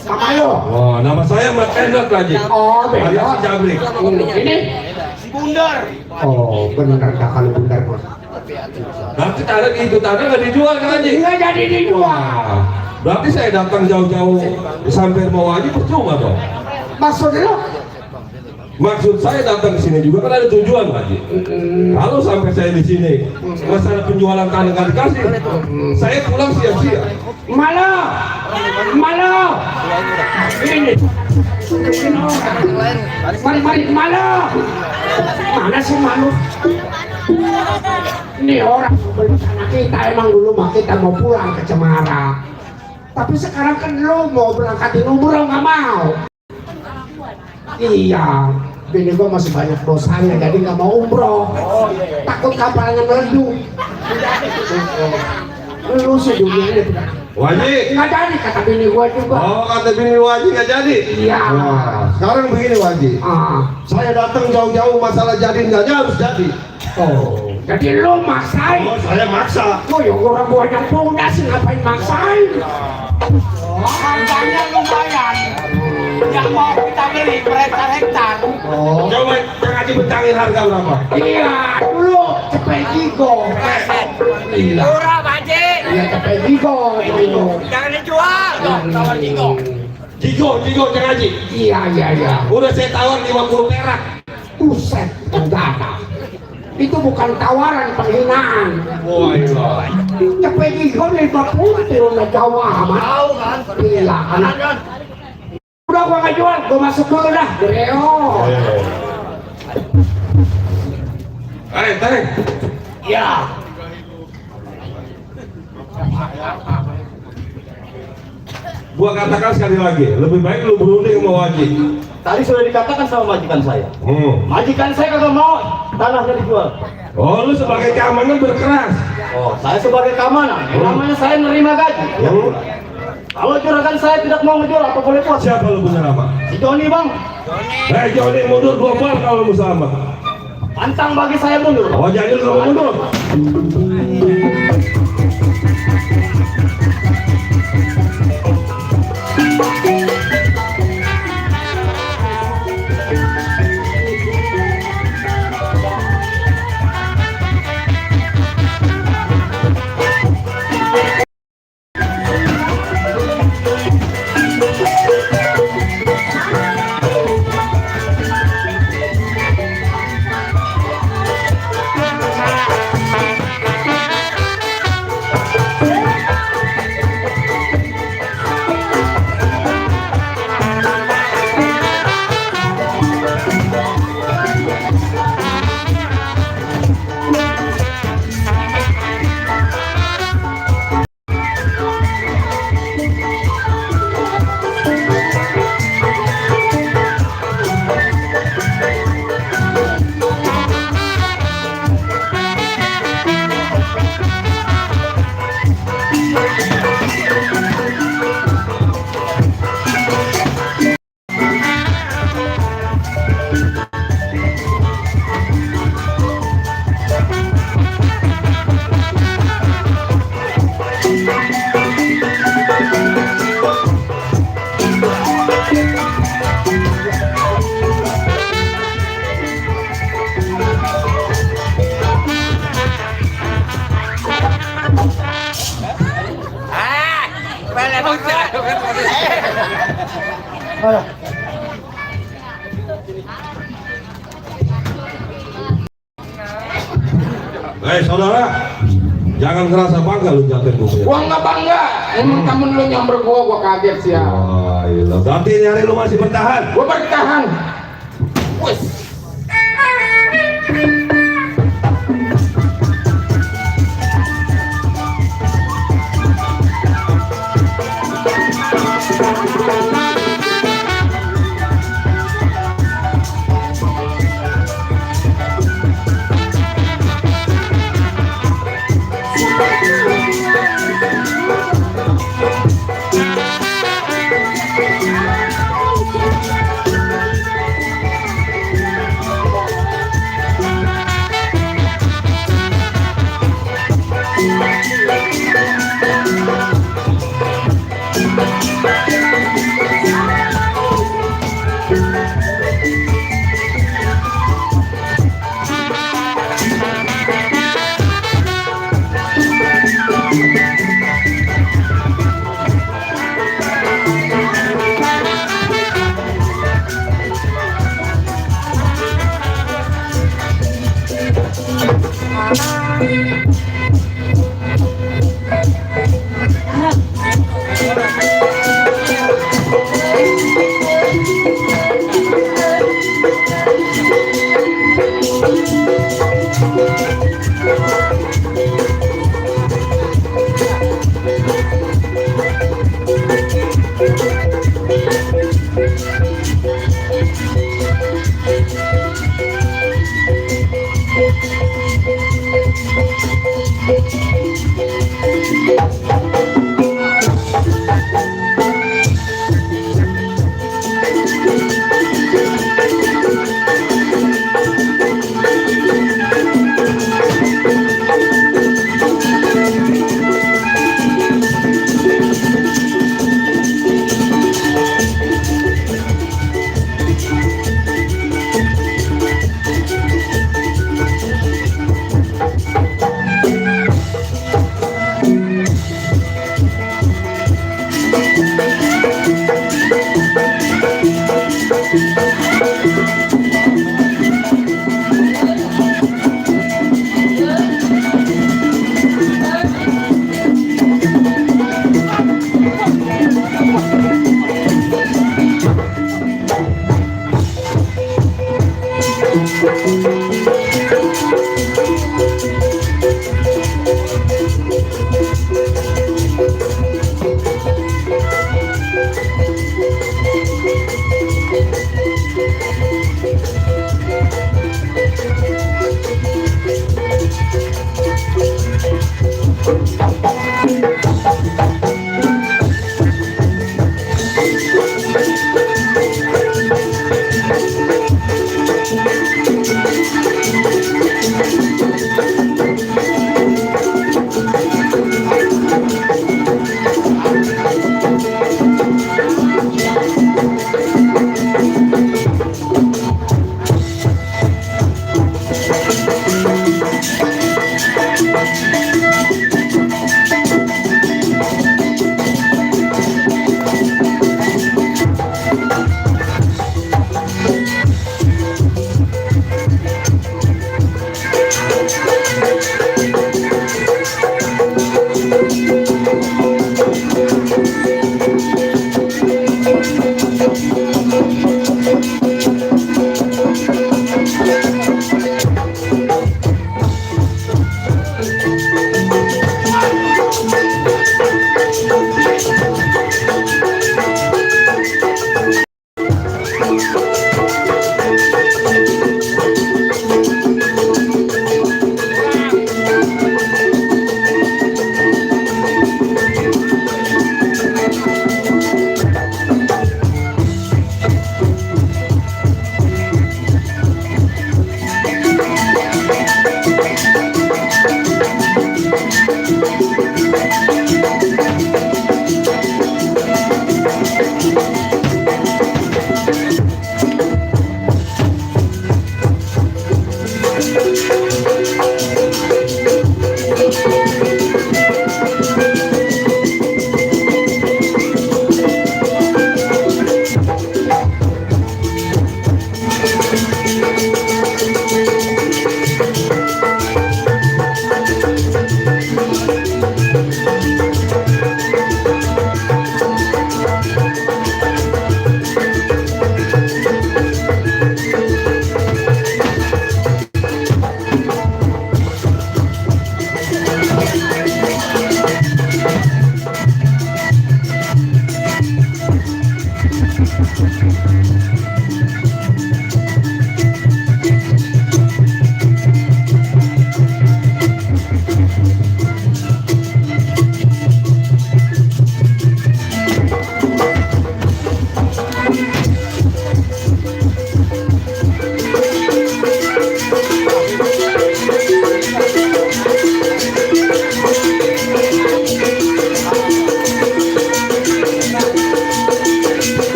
A: Sama lu?
G: Oh, nama saya Mat Enak Haji.
A: Oh, beda.
G: Alias si Jabrik.
A: Ini?
F: Si Bundar.
A: Oh, bener dah kalau bundar bos.
G: Berarti tanah itu tanah nggak dijual Kang Haji?
A: Nggak jadi dijual.
G: Wah, berarti saya datang jauh-jauh sampai mau Haji percuma dong.
A: Maksud lu?
G: Maksud saya datang ke sini juga kan ada tujuan Haji. Kalau sampai saya di sini masalah penjualan tanah nggak dikasih, saya pulang siap-siap.
A: Malu, malu. Ini. Mari, malu. Mana sih malu? Ini orang beli tanah kita emang dulu mah kita mau pulang ke Cemara. Tapi sekarang kan lu mau berangkatin umroh nggak mau. Iya, bini gua masih banyak dosanya jadi nggak mau umroh. Takut kapalnya meledup. Lu sih dunia ini
G: Haji.
A: nggak jadi kata bini gua juga.
G: Oh, kata bini Haji nggak jadi.
A: Iya.
G: Nah, sekarang begini Haji. Saya datang jauh-jauh masalah jadi nggak harus jadi.
A: Oh, jadi lu maksain.
G: Oh, saya maksa.
A: Oh, ya orang gua yang punya sih ngapain maksain?
F: Harganya lumayan. Yang mau kita beli per hektar.
A: Oh,
G: Coba Kang Haji betangin harga berapa?
A: iya dulu cepet gigo. Iya,
E: Murah, Pak Haji.
A: iya cepet gigo dulu.
E: Jangan dijual. Tawar Jigo.
G: Jigo Kang Haji.
A: Iya.
G: Udah saya tawar 50 perak.
A: Buset, enggak ada. Itu bukan tawaran, penghinaan.
G: Wah, iya.
A: Cepet gigo 50 turun ke Jawa amat.
C: Tahu kan?
A: Iya, anak. Udah gua nggak jual, gua masuk dulu dah. Reo.
G: Teng.
C: Ya.
G: Gua katakan sekali lagi, lebih baik lu berunding sama Haji.
H: Tadi sudah dikatakan sama majikan saya.
C: Majikan saya kagak mau tanahnya dijual.
G: Oh, lu sebagai keamanan berkeras.
H: Oh, saya sebagai keamanan, namanya saya nerima gaji. Kalau juragan saya tidak mau menjual, apa boleh buat?
G: Siapa lu punya nama?
H: Si Joni bang,
G: Joni mundur 2 bulan kalau lu sama.
H: pantang bagi saya mundur.
G: Oh, jadi lu mau mundur. Saudara, jangan ngerasa bangga lu jatuhin gue.
A: Gua nggak bangga, emang kamu lu nyamber gua kaget sih ya.
G: Wah, iya. Berarti ini hari lu masih bertahan.
A: Gua bertahan. Wes.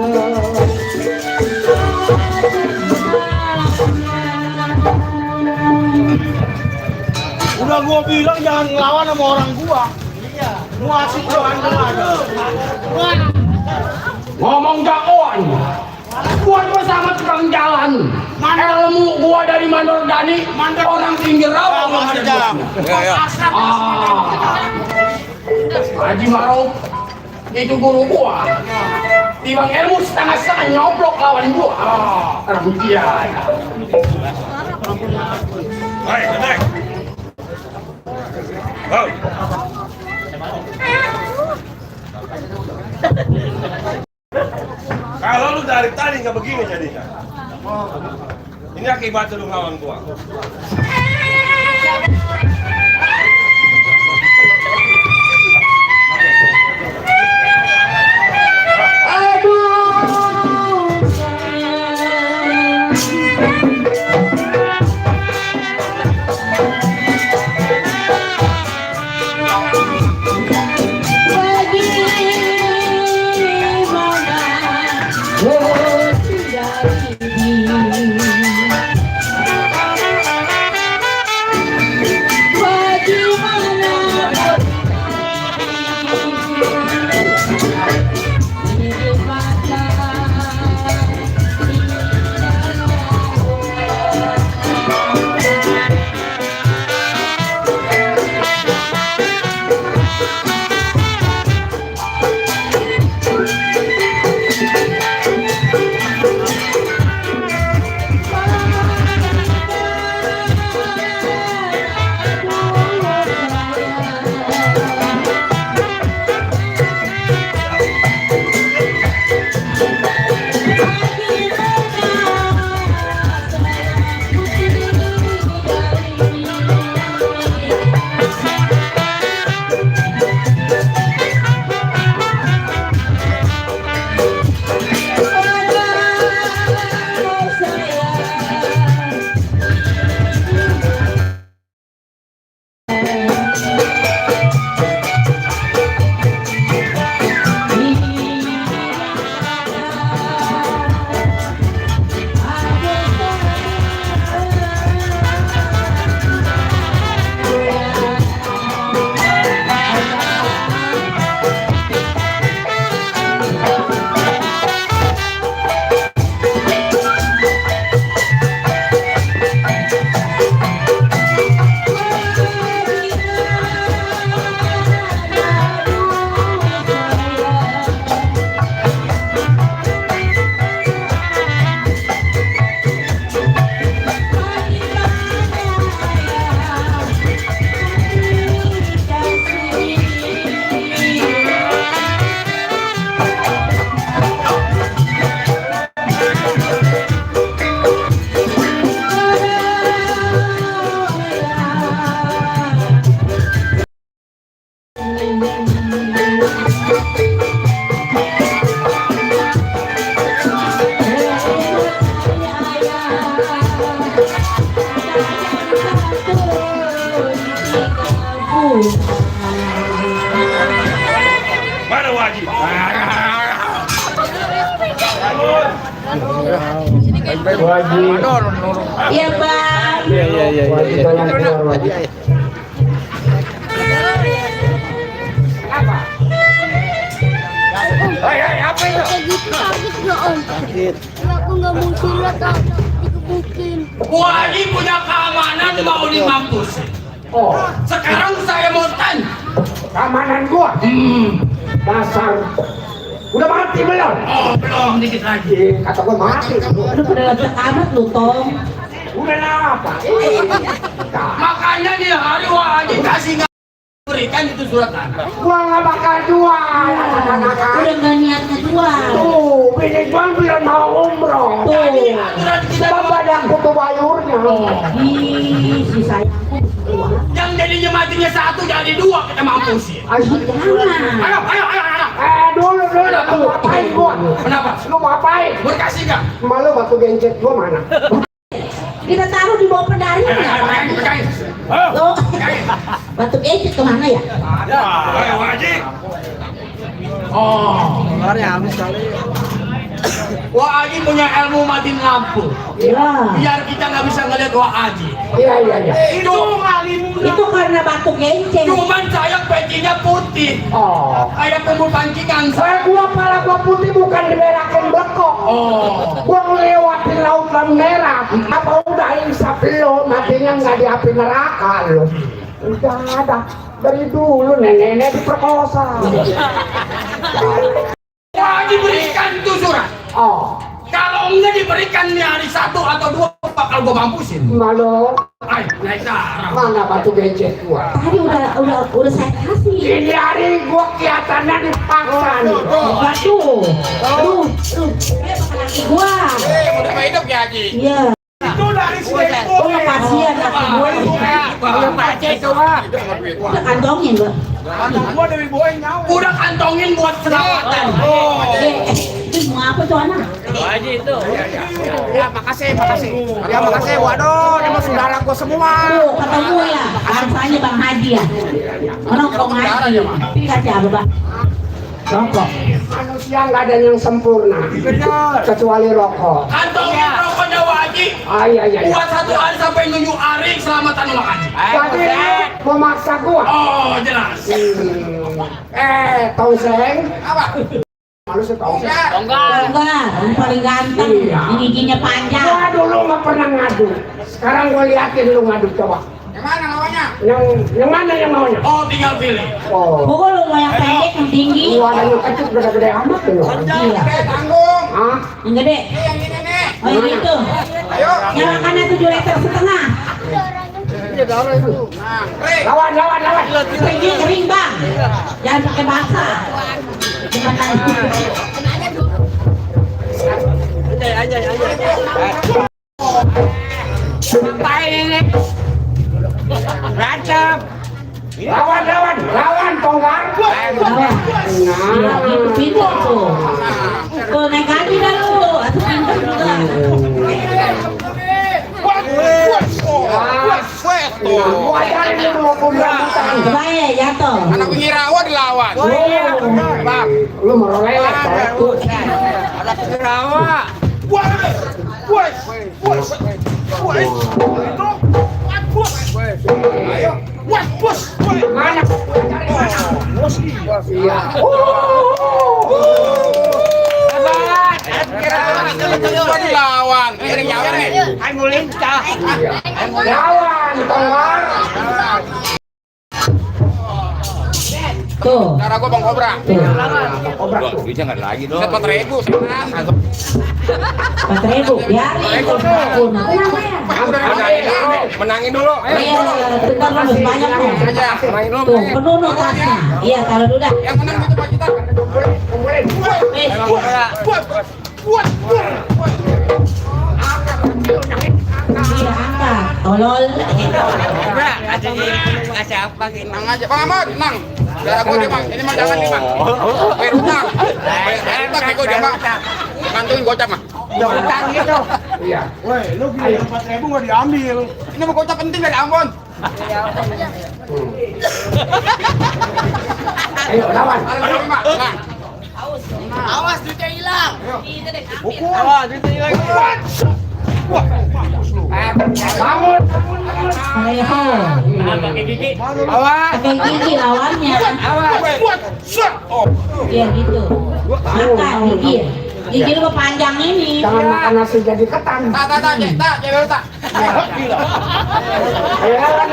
F: Udah gua bilang jangan ngelawan sama orang gua. Iya. Lu asik doang aja.
D: Ngomong jagoan. Gua cuma sama tukang jalan. Ilmu gua dari Mandor Dani, orang pinggir rawa gua ada. Haji Maruf itu guru gua. Timbang ilmu setengah-setengah nyoblok lawan gua. Orang dia.
G: Baik, baik. Oh. Kalau lu dari tadi nggak begini jadinya. Ini akibat lu ngelawan gua. Mana wajib?
I: Iya bang.
E: Apa itu? Kayak gitu sakit nggak om? Sakit. Aku nggak mau silat, dikebukin.
D: Wajib punya keamanan mau di mampus. Oh, sekarang saya mau tanya.
C: Keamanan gua. Dasar. Udah mati belum?
D: Oh, belum dikit lagi.
C: Kata gua mati.
I: Aduh pada lanjut amat lu Tom.
C: Udah apa?
D: Makanya di hari wajib kasih nggak berikan itu surat tanah.
C: Gua nggak bakal jual.
I: Udah nggak niatnya jual.
C: Tuh, bini gua bilang mau umroh.
I: Tuh.
D: Aturan kita
C: Sebab badanku tuh bayurnya.
I: Ih, si sayangku dua.
D: yang jadinya matinya satu jadi dua kita mampusin.
C: Ayo,
I: Jangan.
D: Ayo.
C: dulu, lu ngapain gua?
D: Kenapa?
C: Lu ngapain?
D: Berkasih nggak?
C: Malu batu gencet gua mana?
I: Kita taruh di bawah pedari nggak? Lo batu ecet kemana ya?
G: Ayo wajib.
D: Oh, Wah Haji punya ilmu matiin lampu.
I: Iya.
D: Biar kita nggak bisa ngeliat Wah Haji.
C: Iya.
D: Itu
I: Itu karena batu genceng.
D: cuman saya pecinya putih.
C: Oh.
D: Kayak kumpul pancingan.
C: Gua pala gua putih bukan diberakin bekok.
D: Oh.
C: Gua ngelewatin lautan merah. Apa udah insaf lo matinya nggak di api neraka lo? Udah ada dari dulu nenek diperkosa.
D: Wah Haji berikan tuh surat.
C: Oh,
D: Kalau enggak diberikan nih hari 1 atau 2 bakal gua mampusin.
C: malu.
D: Ayo naik darah.
C: Mana batu gencet gua?
I: Tadi udah saya kasih.
C: Ini hari gua kelihatannya dipaksa nih.
I: Batu. Aduh. Laki gua.
A: Udah hidup ya Haji.
I: Iya.
F: Itu dari si Eko.
I: Oh, kasihan laki gua. Udah kantongin gua.
F: Gua dari boy nyawa.
D: Udah kantongin buat selamatan.
I: Itu mau apa tuh anak?
E: Ya makasih. Ya makasih. Waduh, ini mah saudara gua semua.
I: Tuh, ketemu ya. Harusnya Bang Haji ya. Orang Bang Haji. Ini kasih apa, Bang? Rokok.
C: Manusia nggak ada yang sempurna kecuali rokok.
D: Kantongin rokoknya Wah Haji.
C: Iya.
D: Buat 1 hari sampai 7 hari selamatan Wah Haji.
C: Jadi mau maksa gua.
D: Oh jelas.
C: Tongseng.
A: Apa?
C: Malu sih tongseng.
I: Enggak, yang paling ganteng.
C: Iya.
I: Yang giginya panjang.
C: Gua dulu nggak pernah ngadu. Sekarang gua liatin lu ngadu coba.
A: Yang mana namanya?
C: Yang mana yang maunya?
D: Oh tinggal pilih.
C: Oh.
I: Pokok lu mau yang pendek, yang tinggi.
C: Gua ada yang kecil gede-gede amat tuh.
I: Iya.
A: Tanggung.
C: Hah?
I: Yang gede.
A: Yang ini nih.
I: Oh yang itu.
A: Ayo.
I: Nyalakannya 7,5 liter.
C: Lawan.
I: Kering Bang. Jangan pakai basah. Gimana?
C: Lawan tonggar.
I: Iya, gitu pintar tuh. Tuh naik haji dah lu. Atau pintar juga.
C: Gua ajarin dulu pemberantasan.
I: Coba ya jatuh.
A: Anak Wirawa dilawan.
C: Bang, lu mau lelek tuh. Mana? Iya.
A: Dilawan. Ini nyawa nih.
C: Lawan tonggar.
I: Tuh.
A: Cara gua Bang Kobra.
C: Obrak tuh.
A: Duitnya nggak ada lagi dong. 4.000 sekarang.
I: 4.000. Biarin. Tenang ya.
A: Menangin dulu.
I: Iya, bentar lu banyak nih.
A: Aja, main dulu.
I: Tuh, penuh no tasnya. Iya, taruh dulu dah.
A: Yang menang itu Pak Cita.
I: Iya, angkat. Tolol.
A: Menang aja. Bang Ahmad, menang. Darah gua dia Bang. Ini mah jangan nih Bang. Bayar utang. Bayar utang kayak gua dia Bang. Bantuin gocap mah.
C: Iya.
F: Woi, lu gila 4.000 nggak diambil.
A: Ini mah gocap penting dari Ambon.
C: Ayo lawan.
A: Nah.
E: Awas duitnya hilang.
C: Bangun.
I: Ayo. Pakai gigi lawannya. Iya gitu. Makan gigi. Gigi lu panjang ini.
C: Jangan makan nasi jadi ketan.
A: Tak, cewek tak.
C: Ayo lawan.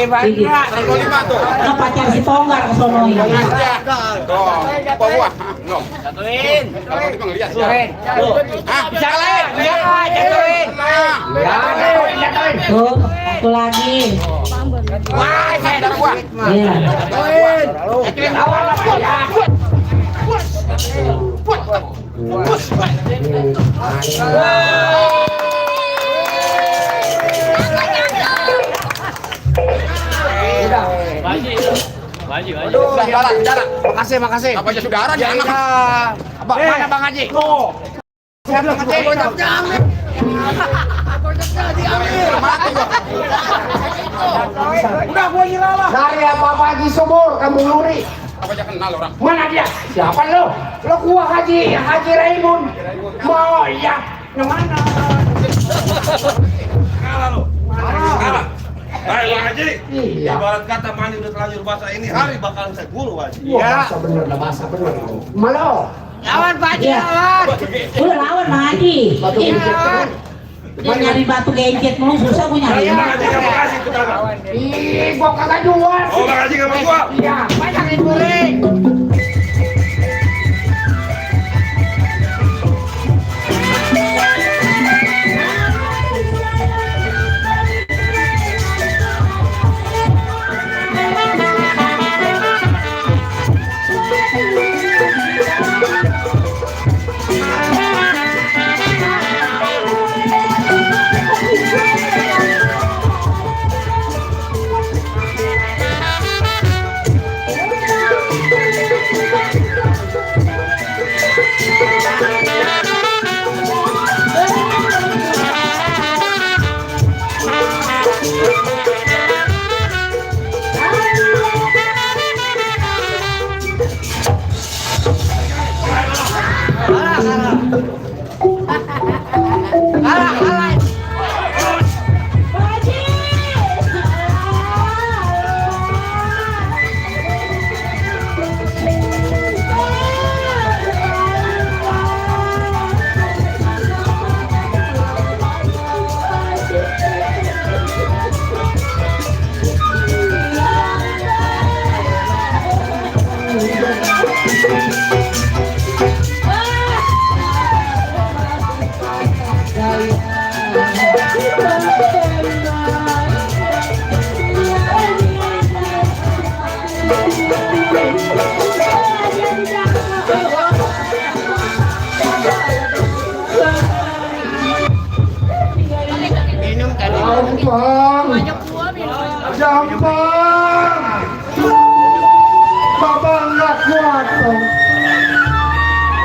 I: Gigi.
A: 1.5 tuh.
I: Nah, pacar si Tonggar ke sono ini.
A: Ya. Tuh, apa gua? Belum.
E: Satuin.
A: Kalau kita ngeliat. Ah,
E: Bisa lain. Ya, jatuhin.
I: Tuh, satu lagi.
A: Wah, saya darah gua.
I: Iya.
A: Saudara.
E: Makasih.
A: Apa aja saudara dia anak.
E: Apa mana Bang Haji?
A: Siapa yang ngecek? Gocapnya ambil. Gocapnya diambil. Mati gua.
F: Udah gua nyerah lah.
C: Dari apa pagi subur kamu luri.
E: Apa aja kenal orang?
C: Mana dia? Siapa lo? Lo gua Haji Raimun. Mau iya. Yang mana?
G: Kalah lu. Kalah. Baik Bang Haji.
C: Iya.
G: Ibarat kata mandi udah terlanjur basah ini hari bakalan saya bunuh Haji.
C: Wah, bahasa bener lah, bahasa bener. Malo.
F: Lawan Pak Haji,
I: Iya.
F: lawan.
I: Udah lawan Bang Haji.
C: Batu gencet terus.
I: Dia nyari batu gencet mulu susah gue nyari.
G: Bang Haji nggak mau kasih tuh kagak.
C: Ih, gua kagak jual.
G: Oh Bang Haji nggak mau gua.
C: Iya, banyak yang goreng. Gampang. Babang nggak kuat dong.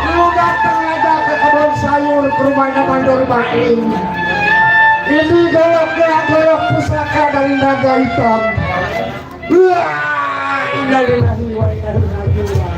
C: Lu datang aja ke kebun sayur ke rumahnya Mandor Bakri. Ini golok pusaka dari naga hitam. Wah, innalillahi wa inna ilaihi raji'un.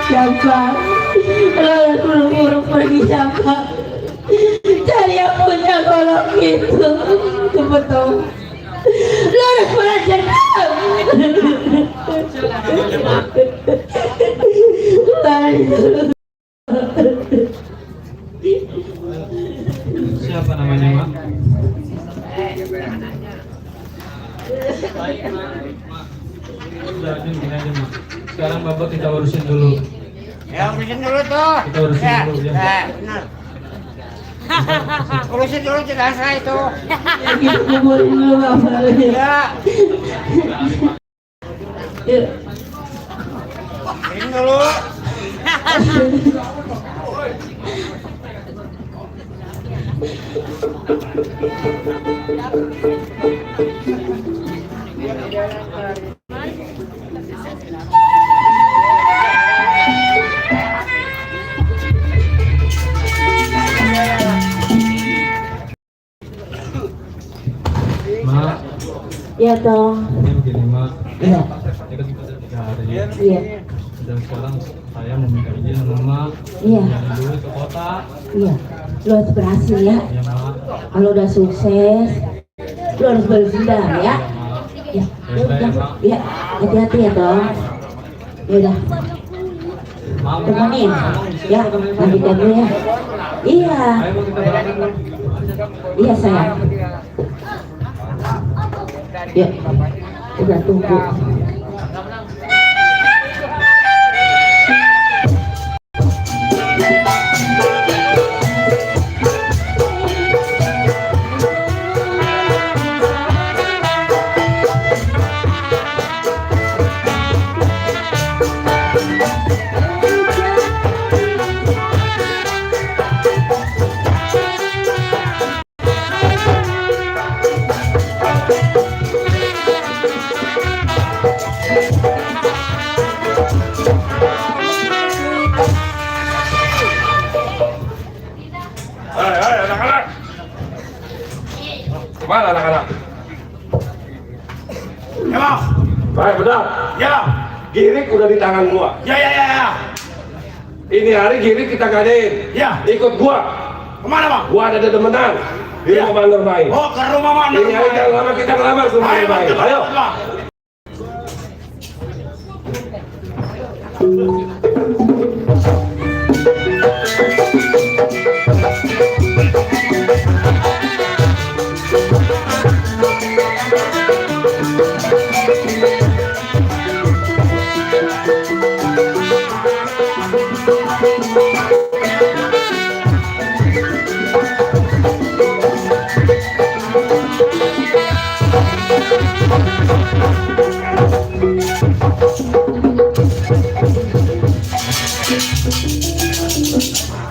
I: Siapa? Lalu burung pergi siapa? Cari yang punya golok itu. Betul. Lalu belajar
B: Siapa namanya, Mak? Udah, gini aja, Mak. Sekarang Bapak kita urusin dulu.
F: Ya, urusin dulu tuh.
B: Kita urusin dulu, ya.
F: Benar. Urusin dulu jenazah itu.
I: gitu kuburin dulu Bapak.
F: Ya.
I: Ya.
F: Urusin dulu.
B: Mak,
I: Ya dong.
B: ini begini Mak.
I: Iya.
B: Ini kan sudah 3 hari.
I: Iya.
B: Dan sekarang saya meminta izin sama Mak.
I: Iya.
B: Jalan dulu ke kota.
I: Iya. Lo harus berhasil ya.
B: Ya Mak.
I: Kalau udah sukses, lo harus balas dendam ya.
B: Ya Mak.
I: Ya.
B: Baik-baik,
I: Ya.
B: Mak.
I: Ya. Hati-hati ya dong. Ya udah.
B: Mak,
I: Temenin. Ya. Nanti dulu ya. Iya.
B: ayo Mak, kita berangkat Mak.
I: Iya sayang. Ya. Udah tunggu.
G: Hai anak-anak. Kemana anak-anak?
E: Ya bang.
G: Baik benar.
E: Ya.
G: Girik udah di tangan gua.
E: Ya.
G: Ini hari Girik kita gadain.
E: Ya.
G: Ikut gua.
E: Kemana bang?
G: Gua ada dedemenan di
E: Ya.
G: rumah Mandor Baik.
E: Oh ke rumah mana?
G: Ini hari jangan lama kita ngelamar ke rumah
E: Ayo
G: Mandor
E: bang.
G: Baik.
E: Cepat,
G: Ayo.
E: bang.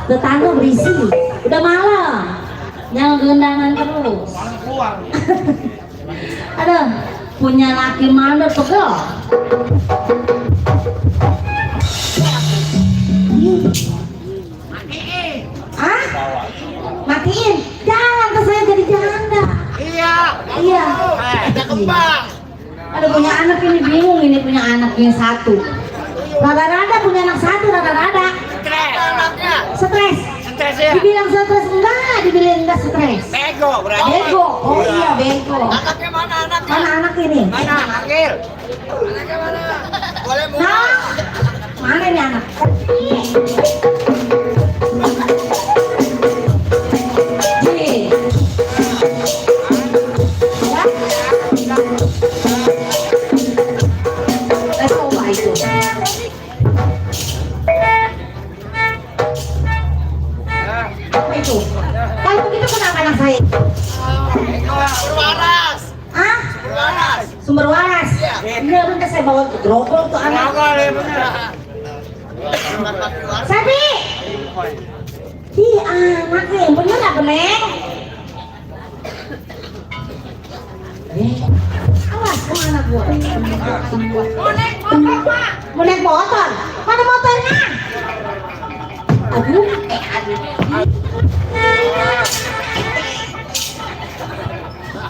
I: Tetangga berisi. Udah malam. Jangan gendangan terus.
E: Keluar.
I: Aduh, punya laki mandor pegel. Ah? Matiin. Jangan ke saya jadi janda.
E: Iya.
I: Iya.
E: Ada kembang.
I: Ada punya anak ini bingung ini punya anaknya satu. Rada-rada punya anak satu rada-rada.
E: Stres. Anaknya.
I: Stres.
E: Stres ya.
I: Dibilang stres enggak, dibilang enggak stres.
E: Bego berarti.
I: Bego. Oh iya bego.
E: Anaknya mana anaknya?
I: Mana anak ini?
E: Mana Akil? Anaknya mana? Boleh mau?
I: Nah, mana nih anak? Nih. Ya. Coba itu. Apa itu? Kalau begitu kenapa anak saya?
E: Berwaras.
I: Ah?
E: Berwaras.
I: Sumber waras. Iya, udah saya bawa ke grogol tuh anak.
E: Boleh bener.
I: Sapi. Ih, anaknya yang bener gak Beneng? Awas sama anak gua. Mau naik motor, Pak. Mau naik motor? Mana motornya? Aduh, aduh.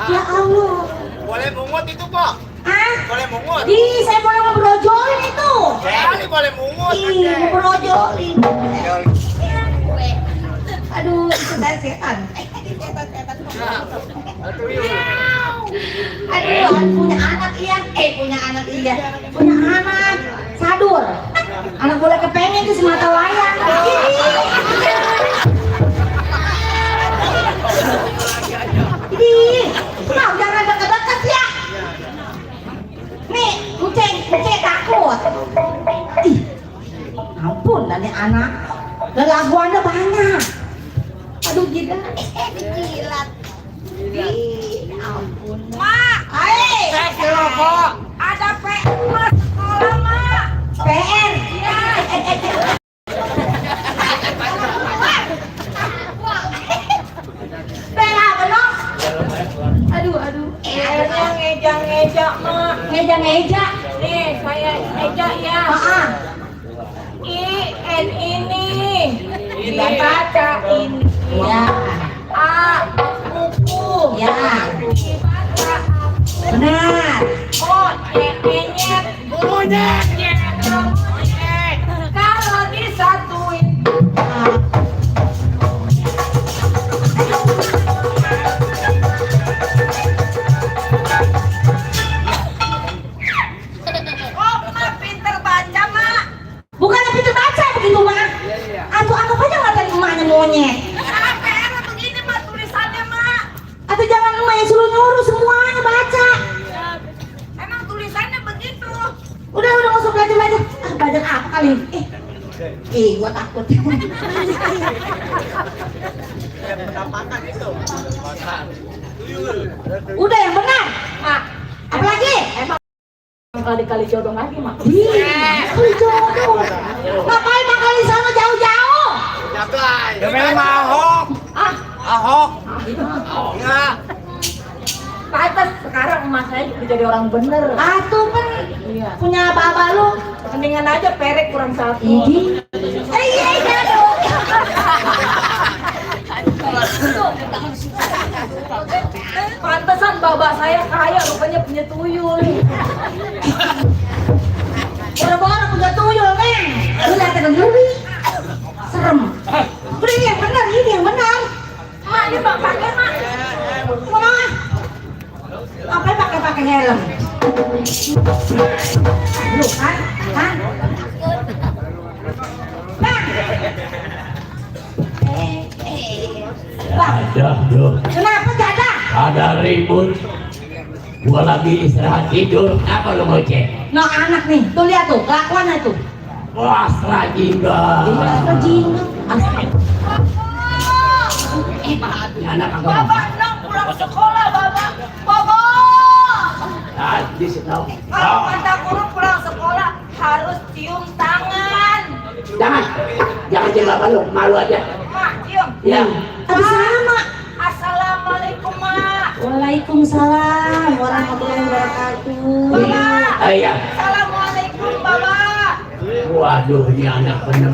I: Ya Allah.
E: Boleh mungut itu, Pak.
I: Ah?
E: Boleh mungut.
I: Ih, saya boleh ngebrojolin itu.
E: Ini boleh mungut.
I: Ih, ngebrojolin. Aduh, itu saya setan. Aduh, punya anak iya. Punya anak iya. Punya anak sadur. Anak boleh kepengen ke semata wayang. Ih, mau jangan deket-deket ya. Nih, kucing takut. Ih, ampun, dari anak. Gangguannya banyak. Aduh, gila. Jilat. Ih, ampun. Mak, hai.
E: Kok?
I: Ada PR sekolah, Mak. PR? Iya. PR apa, Nok? Aduh.
J: Ngeja, Mak.
I: Ngeja.
J: Nih, saya ngeja ya.
I: Maaf.
J: ini. Tidak baca ini.
I: Ya.
J: A, buku.
I: Ya.
J: Gimana
I: Benar.
J: Oh, nyet.
F: Monyet.
J: Monyet. Kalau disatuin. Oh, mak pinter baca, mak.
I: Bukan pintu baca begitu mah. Atau anggap aja ngatain emaknya monyet.
J: PR begini, mak, tulisannya, mak.
I: Atau jangan emak yang suruh nyuruh semuanya baca.
J: Emang tulisannya begitu.
I: Udah nggak usah belajar. Belajar apa kali? Gua takut. Udah yang benar, mak. Apalagi? Emang kali-kali jodoh lagi, mak. Kali jodoh. Ngapain mak kali sana jauh-jauh?
F: Demi Ahok. Ahok. Ya.
J: Pantas sekarang emak saya juga jadi orang bener.
I: Atuh kan punya apa-apa lu?
J: Mendingan aja perek kurang satu.
I: Iya dong.
J: Pantesan babak saya kaya, rupanya punya tuyul.
I: Orang-orang punya tuyul, Neng. Lu lihat kan dulu. Serem. Udah ini yang benar.
J: Mak, ini bak pakai, mak.
I: Mana? Apa pakai helm? Lu kan? Bang. Bang. Kenapa jadah?
D: Ada ribut. Gua lagi istirahat tidur. Apa lu ngoceh?
I: No anak nih, tuh lihat tuh kelakuannya tuh.
D: Wah, rajinga.
I: Rajinga.
D: Anak aku.
J: Babak dong pulang sekolah, babak. Babak.
D: Tadi tahu.
J: Kalau kata guru pulang sekolah harus cium tangan.
D: Jangan jengkel lu, malu aja.
J: Mak, cium.
D: Ya.
I: Abis sama.
J: Assalamualaikum, mak.
I: Waalaikumsalam warahmatullahi wabarakatuh.
D: Iya.
J: Assalamualaikum, babak.
D: Waduh, ini anak bener.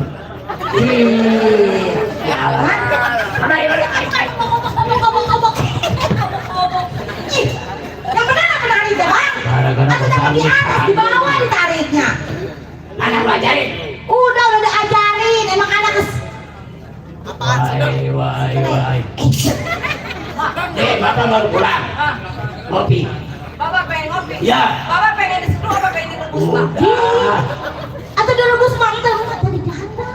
I: Yang benar apa nariknya, Bang?
D: Gara-gara
I: Atau dapat di atas, di bawah ditariknya.
D: anak belajarin.
I: Udah diajarin, emang anak
D: Wai. Bapak baru pulang. Ngopi.
J: Bapak pengen ngopi.
D: Ya.
J: Bapak pengen diseduh apa pengen direbus, Pak?
D: Udah.
I: atau direbus mantel jadi janda.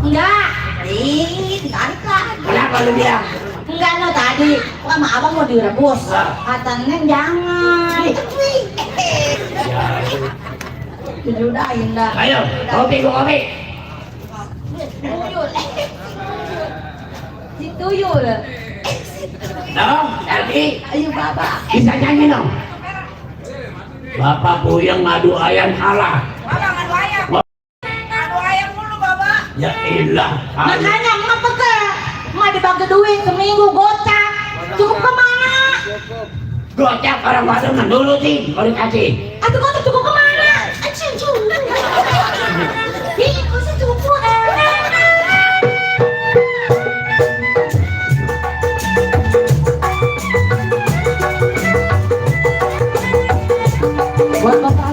I: Enggak, ditarik lagi.
D: Kenapa lu bilang?
I: Enggak no tadi, sama abang mau direbus. Kata Neng jangan.
D: Ya.
I: Diludahin dah.
D: Ayo, ngopi.
I: Tuyul. Si tuyul.
D: Dong, Elvi.
I: Ayo bapak.
D: Bisa nyanyi dong. Bapak puyeng ngadu ayam kalah.
J: Bapak ngadu ayam. Ngadu ayam mulu, Bapak.
D: Ya ilah.
I: Makanya emak pegel. Emak dibagi duit seminggu gocap. Cukup kemana?
D: Gocap orang badan dulu sih, kalau dikasih.
I: Atau gocap cukup kemana? Acing. Ih, masih cukup. Buat bapak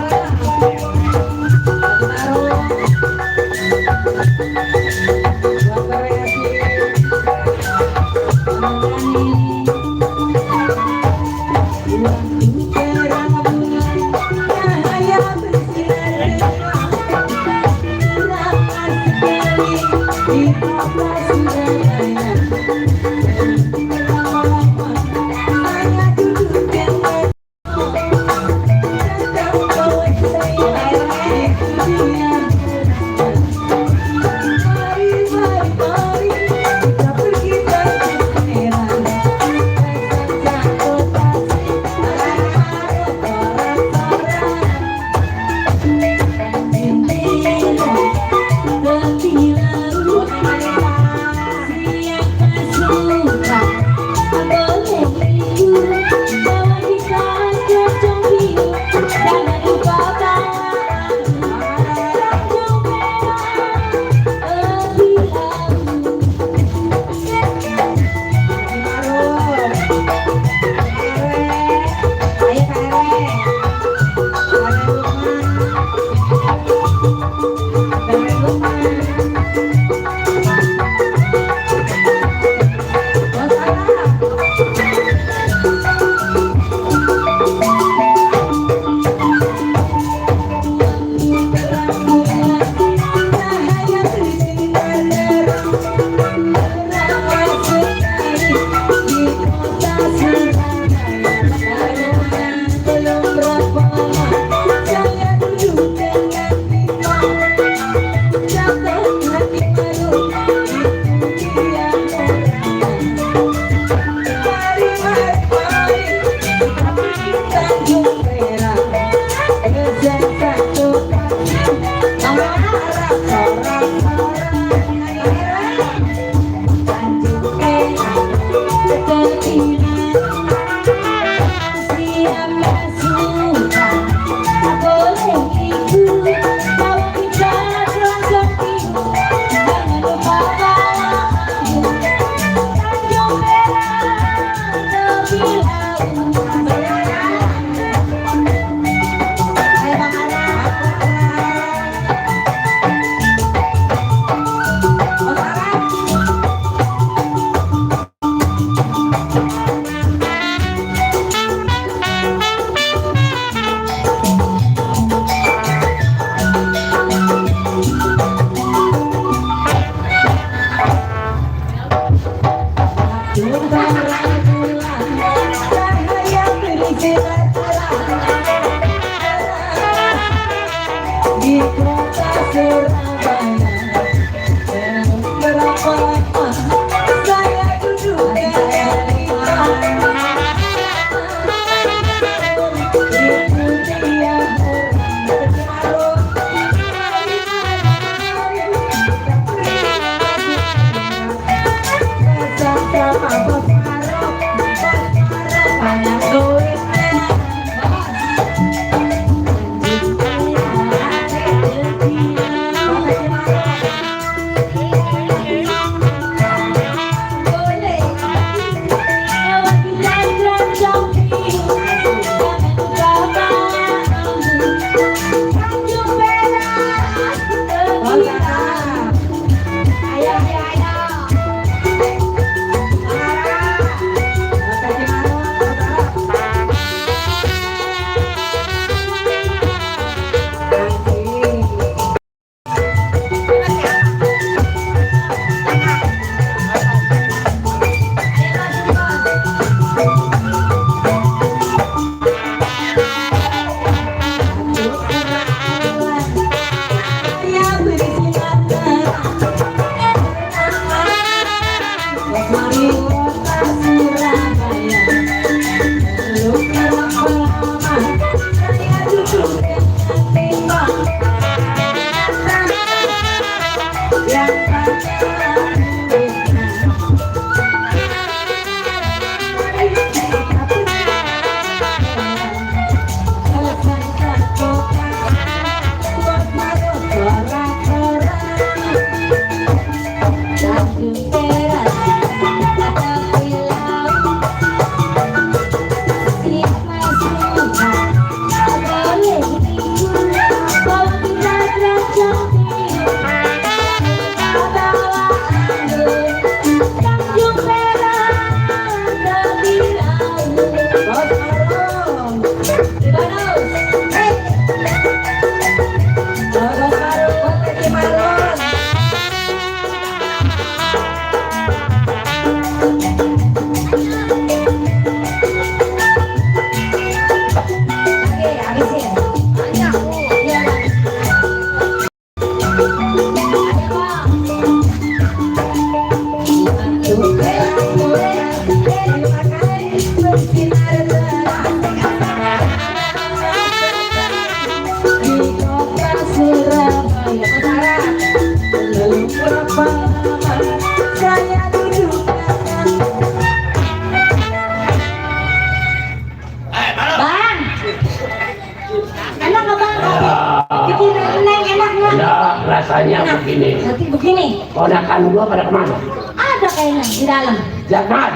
D: rasanya begini.
I: Nanti begini.
D: Ponakan gua pada kemana?
I: Ada kayaknya di dalam.
D: Jangan.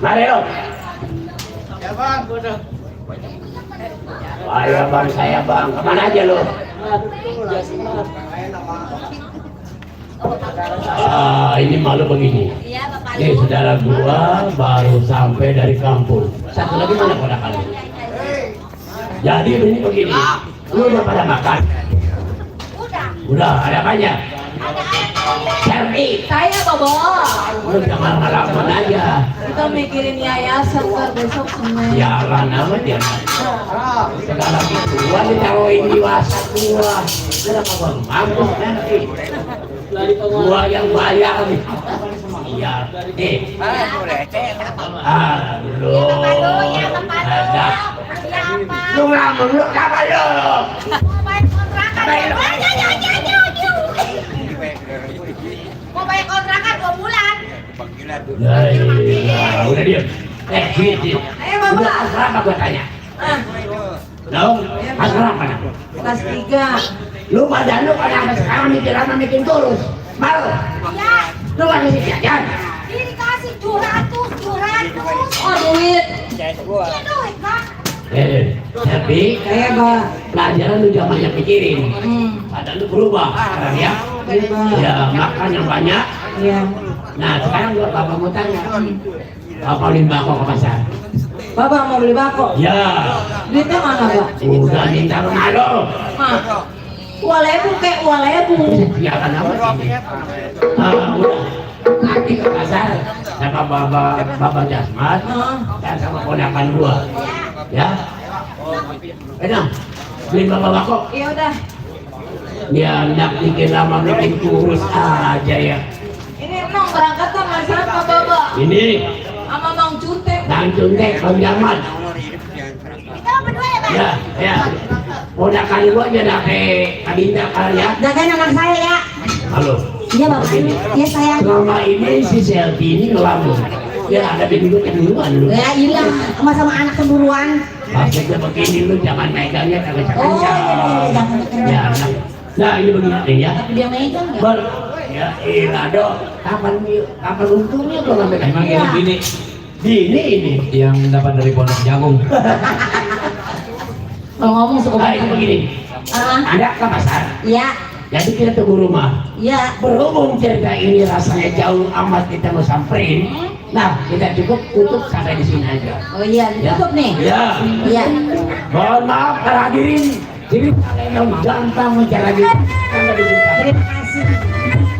D: Mari lo.
E: Ya bang, udah.
D: Ayo bang, saya bang. Kemana aja lo? Ini malu begini.
I: Iya, Bapak.
D: Nih saudara gua baru sampai dari kampung. Satu lagi mana ponakan lu? Jadi ini begini. Lu udah pada makan? Udah, ada banyak. Servi.
J: Saya Bobo.
D: Lu jangan ngalamin aja.
J: Kita mikirin yayasan kan besok Senin.
D: Jalan amat ya. Segala gitu. Gua ditaruhin di wasak gua. Kenapa gua mampu nanti? Gua yang bayar nih. Iya. Aduh. Ada. Lu ngelamun lu apa lu?
I: Mau bayar kontrakan 2 bulan.
D: Udah diam. Gini. Udah asrama gua tanya. Dong, asrama mana?
J: Kelas 3.
D: Lu badan lu pada sampai sekarang mikir apa bikin turus? Malu?
I: Iya.
D: Lu lagi jajan?
I: Ini dikasih 200.
J: Oh duit.
I: Iya duit, Pak.
D: Tapi
J: Saya Pak.
D: pelajaran lu jangan banyak pikirin. Badan lu berubah sekarang ya. Ya makan yang banyak.
J: Iya.
D: Nah sekarang gua bapak mau tanya. Bapak beli bako ke pasar.
J: Bapak mau beli bako.
D: Ya.
J: Duitnya mana Pak?
D: Udah minta rumah lo.
J: Mah. Walebu kek walebu.
D: Ya kan apa sih? Udah. Nanti ke pasar sama bapak Jasmat dan sama ponakan gua. Ya. Enak. Beli bapak bako.
J: Iya udah.
D: Ya hendak bikin lama bikin kurus aja ya.
J: Ini emang berangkat sama siapa Bapak?
D: Ini
J: Sama Mang Cuntek.
D: Bang Cuntek, Bang Jamat.
I: Kita berdua ya, Pak.
D: Ya. Ponakan gua aja dake kabinda kali ya.
I: Jagain anak saya ya.
D: Halo.
I: Iya, Bapak. Iya, sayang.
D: Selama ini si Selvi ini ngelamun. Ya ada bini gua keduluan lu.
I: Ya, iya. Sama anak keburuan.
D: Maksudnya begini lu jangan megangnya kagak
I: Oh,
D: kencang.
I: iya, jangan
D: Ya, nah ini begini ya.
I: Tapi dia megang ya.
D: Ber, ya ilah dong. Kapan untungnya gua ngambil
B: Emang ini bini
D: ini.
B: yang dapat dari pondok jagung.
J: Kalau ngomong suka
D: Nah ini begini. Ada ke pasar.
I: Iya.
D: Jadi kita tunggu rumah.
I: Iya.
D: Berhubung cerita ini rasanya jauh amat kita mau samperin. Nah kita cukup tutup sampai di sini aja.
I: Oh iya, ditutup nih.
D: Ya.
I: Iya.
D: Mohon maaf para hadirin. Jadi kalian gampang mencari lagi.
I: Terima kasih.